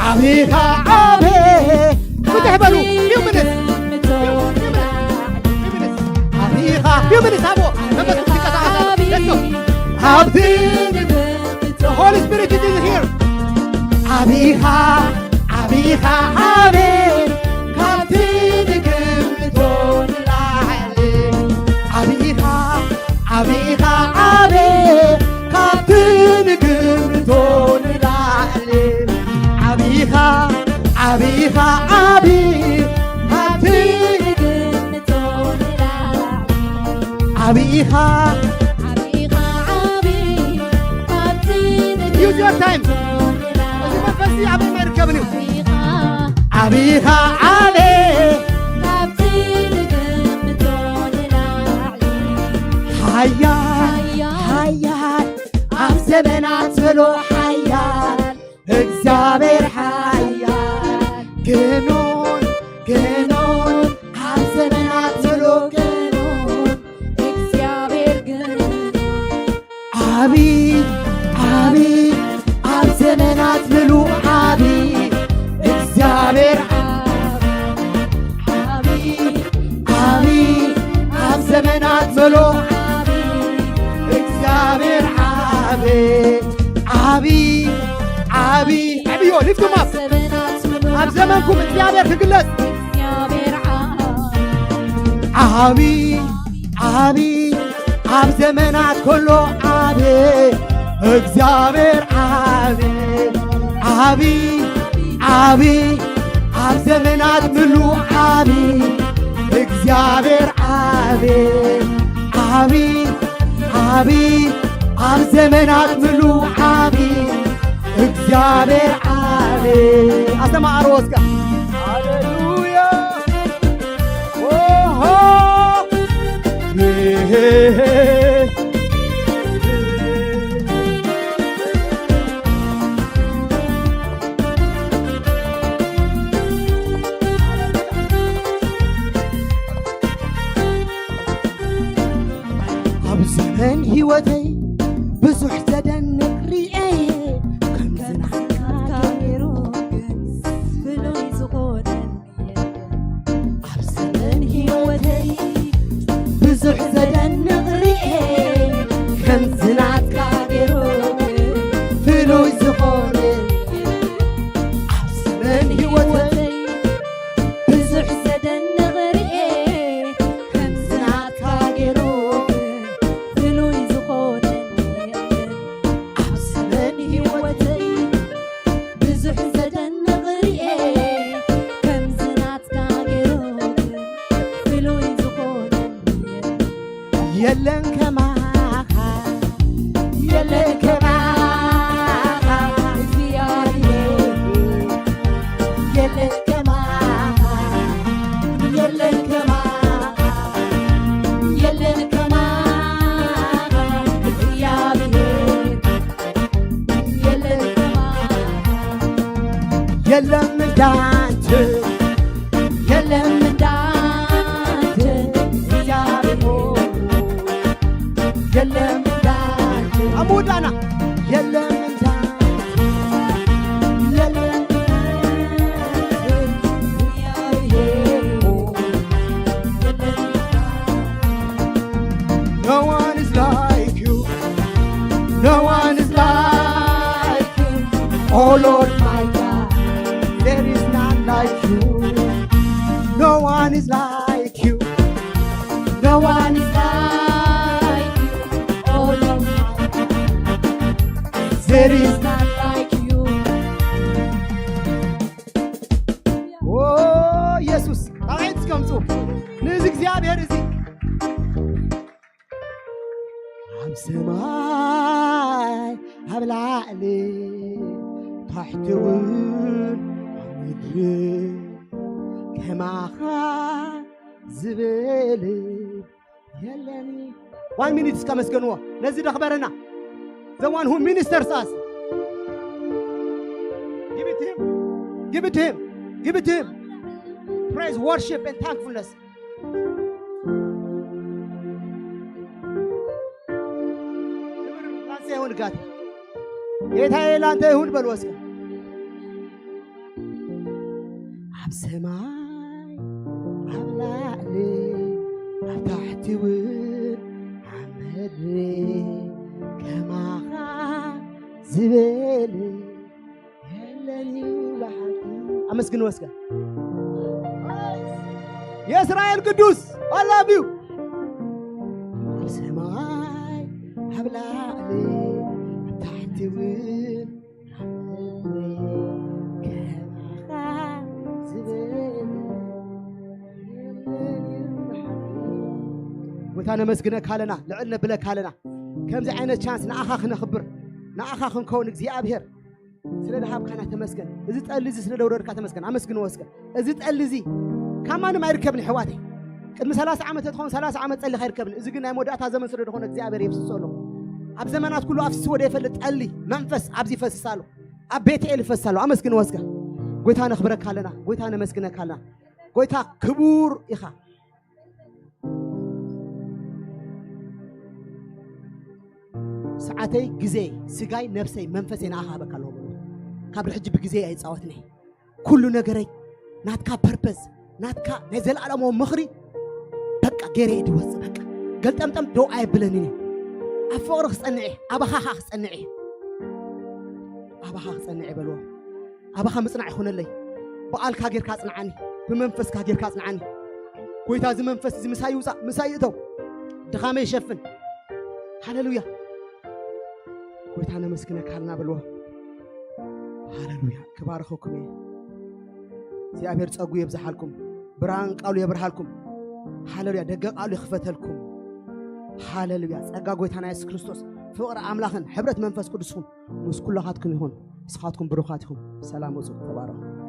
ዓቢኻ ዓቢ ፍትሕ በሉ few minutes ዓቢኻ few minutes ኣብዎ መንፈስ ቅዱስ ይንቀሳቐስ ኣሎ let's go ኣብቲ Holy Spirit is here ዓቢኻ ዓቢኻ ዓቢ ካብቲ ንግምቶ ንላዕሊ ዓቢኻ ዓቢኻ ዓቢ ካብቲ ንግምቶ ንላዕሊ ዓቢኻ ዓቢኻ ዓቢ ካብቲ ንግምቶ ንላዕሊ ዓቢኻ ዓቢኻ ዓቢ ካብቲ Use your time. እዚ መንፈስ እዚ ኣበይ ማይ ይርከብን እዩ ዓቢኻ ዓቢ ካብቲ ንግምቶ ንላዕሊ ሓያል ሓያል ኣብ ዘመናት ዘሎ ሓያል እግዚኣብሔር ሓያል ግኑን ግኑን ኣብ ዘመናት ዘሎ ግኑን እግዚኣብሔር ግኑን ዓቢ ዓቢ ኣብ ዘመናት ምሉእ ዓቢ እግዚኣብሔር ዓቢ ዓቢ ኣብ ዘመናት ምሉእ ዓቢ እግዚኣብሔር ዓቢ ዓቢ ዓቢ ዕብዮ ሊፍቱም ኣብ ኣብ ዘመንኩም እግዚኣብሔር ክግለጽ ዓቢ ዓቢ ኣብ ዘመናት ከሎ ዓቢ እግዚኣብሔር ዓቢ ዓቢ ዓቢ ኣብ ዘመናት ምሉ ዓቢ እግዚኣብሔር ዓቢ ዓቢ ዓቢ ኣብ ዘመናት ምሉ ዓቢ እግዚኣብሔር ዓቢ ኣስተማዕርዎ እስከ ሃሌሉያ ኦሆ ኣብ ዘመን ህይወተይ ብዙሕ ዘደንቕ ርእየ ከም ዝናፍቃ ገይሩ ፍሉይ ዝኾነ ኣብ ዘመን ህይወተይ ብዙሕ ዘደንቕ ርእየ ከም ዝናትካ ገይሩ ፍሉይ ዝኾነ ኣብ ዘመን ህይወተይ ብዙሕ ዘደንቕ ርእየ ከም ዝናትካ ገይሩ ፍሉይ ዝኾነ ኣብ ዘመን ህይወተይ ብዙሕ ዘደንቕ ርእየ ከም ዝናትካ ገይሩ ፍሉይ ዝኾነ የለን ከማኻ የለን ከማኻ እግዚኣብሔር የለን ከማኻ የለን ከማኻ የለን ከማኻ እግዚኣብሔር የለን ከማኻ የለም እንዳንተ የለም እንዳንተ እግዚአብሔር ሆይ፣ የለም እንዳንተ። አሞዳና የለም እንዳንተ፣ የለም እንዳንተ እግዚአብሔር ሆይ፣ የለም እንዳንተ። No one is like you. No one is like you. Oh Lord my God, there is none like you. No one is like you. No one is like you. Oh Lord my God, there is none like you. ኦ ኢየሱስ፣ ጣቕዒት እስከምጹ ንዚ እግዚኣብሔር እዚ ኣብ ሰማይ ኣብ ላዕሊ ታሕቲ እውን ኣብ ምድሪ ከማኻ ዝበለ የለን። One minute እስከ መስገንዎ ነዚ ደኽበረና። The one who ministers us. Give it to him. Give it to him. Give it to him. Praise, worship and thankfulness. ክብር ላንተ ይሁን ጋት ጌታዬ ላንተ ይሁን በሉ እስከ ኣብ ሰማይ ኣብ ላዕሊ ኣብ ታሕቲ እውን ኣብ ምድሪ ከማኻ ዝበለ የለን እዩ ብሓቂ ኣመስግንዎ እስከ የእስራኤል ቅዱስ I love you ኣብ ሰማይ ኣብ ላዕሊ ኣብ ታሕቲ እውን ኣብ ምድሪ ከማኻ ዝበለ የለን እዩ ብሓቂ ጎይታ ነመስግነካ ኣለና ልዕል ነብለካ ኣለና ከምዚ ዓይነት ቻንስ ንኣኻ ክነኽብር ንኣኻ ክንከውን እግዚኣብሔር ስለ ዝሃብካና ተመስገን። እዚ ጠሊ እዚ ስለ ዘውረድካ ተመስገን። ኣመስግንዎ እስከ። እዚ ጠሊ እዚ ካብ ማንም ኣይርከብን ኣሕዋተይ። ቅድሚ ሰላሳ ዓመት ተትኸውን ሰላሳ ዓመት ጸሊኻ ኣይርከብን። እዚ ግን ናይ መወዳእታ ዘመን ስለ ዝኾነ እግዚኣብሔር የፍስሶ ኣሎ። ኣብ ዘመናት ኩሉ ኣፍስስዎ ዘይፈልጥ ጠሊ መንፈስ ኣብዚ ይፈስስ ኣሎ። ኣብ ቤትኤል ይፈስስ ኣሎ። ኣመስግንዎ እስከ። ጎይታ ነኽብረካ ኣለና። ጎይታ ነመስግነካ ኣለና። ጎይታ ክቡር ኢኻ። ሰዓተይ፣ ግዜ፣ ስጋይ፣ ነፍሰይ፣ መንፈሰይ ንኣኻ ሃበካ ኣለኹ በልዎ። ካብ ሕጂ ብግዜ ኣይጻወትን'የ። ኩሉ ነገረይ ናትካ ፐርፐዝ፣ ናትካ ናይ ዘለኣለማዊ ምኽሪ በቃ ገይረ እየ ድወጽእ። በቃ ገልጠምጠም ደው ኣየብለንን እዩ። ኣብ ፍቕሪ ክጸንዕ እየ፣ ኣባኻ ኸኣ ክጸንዕ እየ። ኣባኻ ክጸንዕ እየ በልዎ። ኣባኻ ምጽናዕ ይኹነለይ። ብኣልካ ጌርካ ኣጽንዓኒ፣ ብመንፈስካ ጌርካ ኣጽንዓኒ። ጎይታ፣ እዚ መንፈስ እዚ ምሳይ ይውጻእ፣ ምሳይ ይእተው። ድኻመይ ይሸፍን። ሃሌሉያ። ጎይታ ነመስግነካ ኣለና በልዎ። ሃሌሉያ። ክባርኸኩም እየ። እግዚኣብሔር ጸጉ የብዝሓልኩም። ብርሃን ቃሉ የብርሃልኩም። ሃሌሉያ። ደገ ቃሉ ይኽፈተልኩም። ሃሌሉያ። ጸጋ ጎይታና የሱስ ክርስቶስ፣ ፍቕሪ ኣምላኽን ሕብረት መንፈስ ቅዱስኩም ምስ ኩላኻትኩም ይኹን። ንስኻትኩም ብሩኻት ኢኹም። ሰላም ውጹ። ተባረኹ።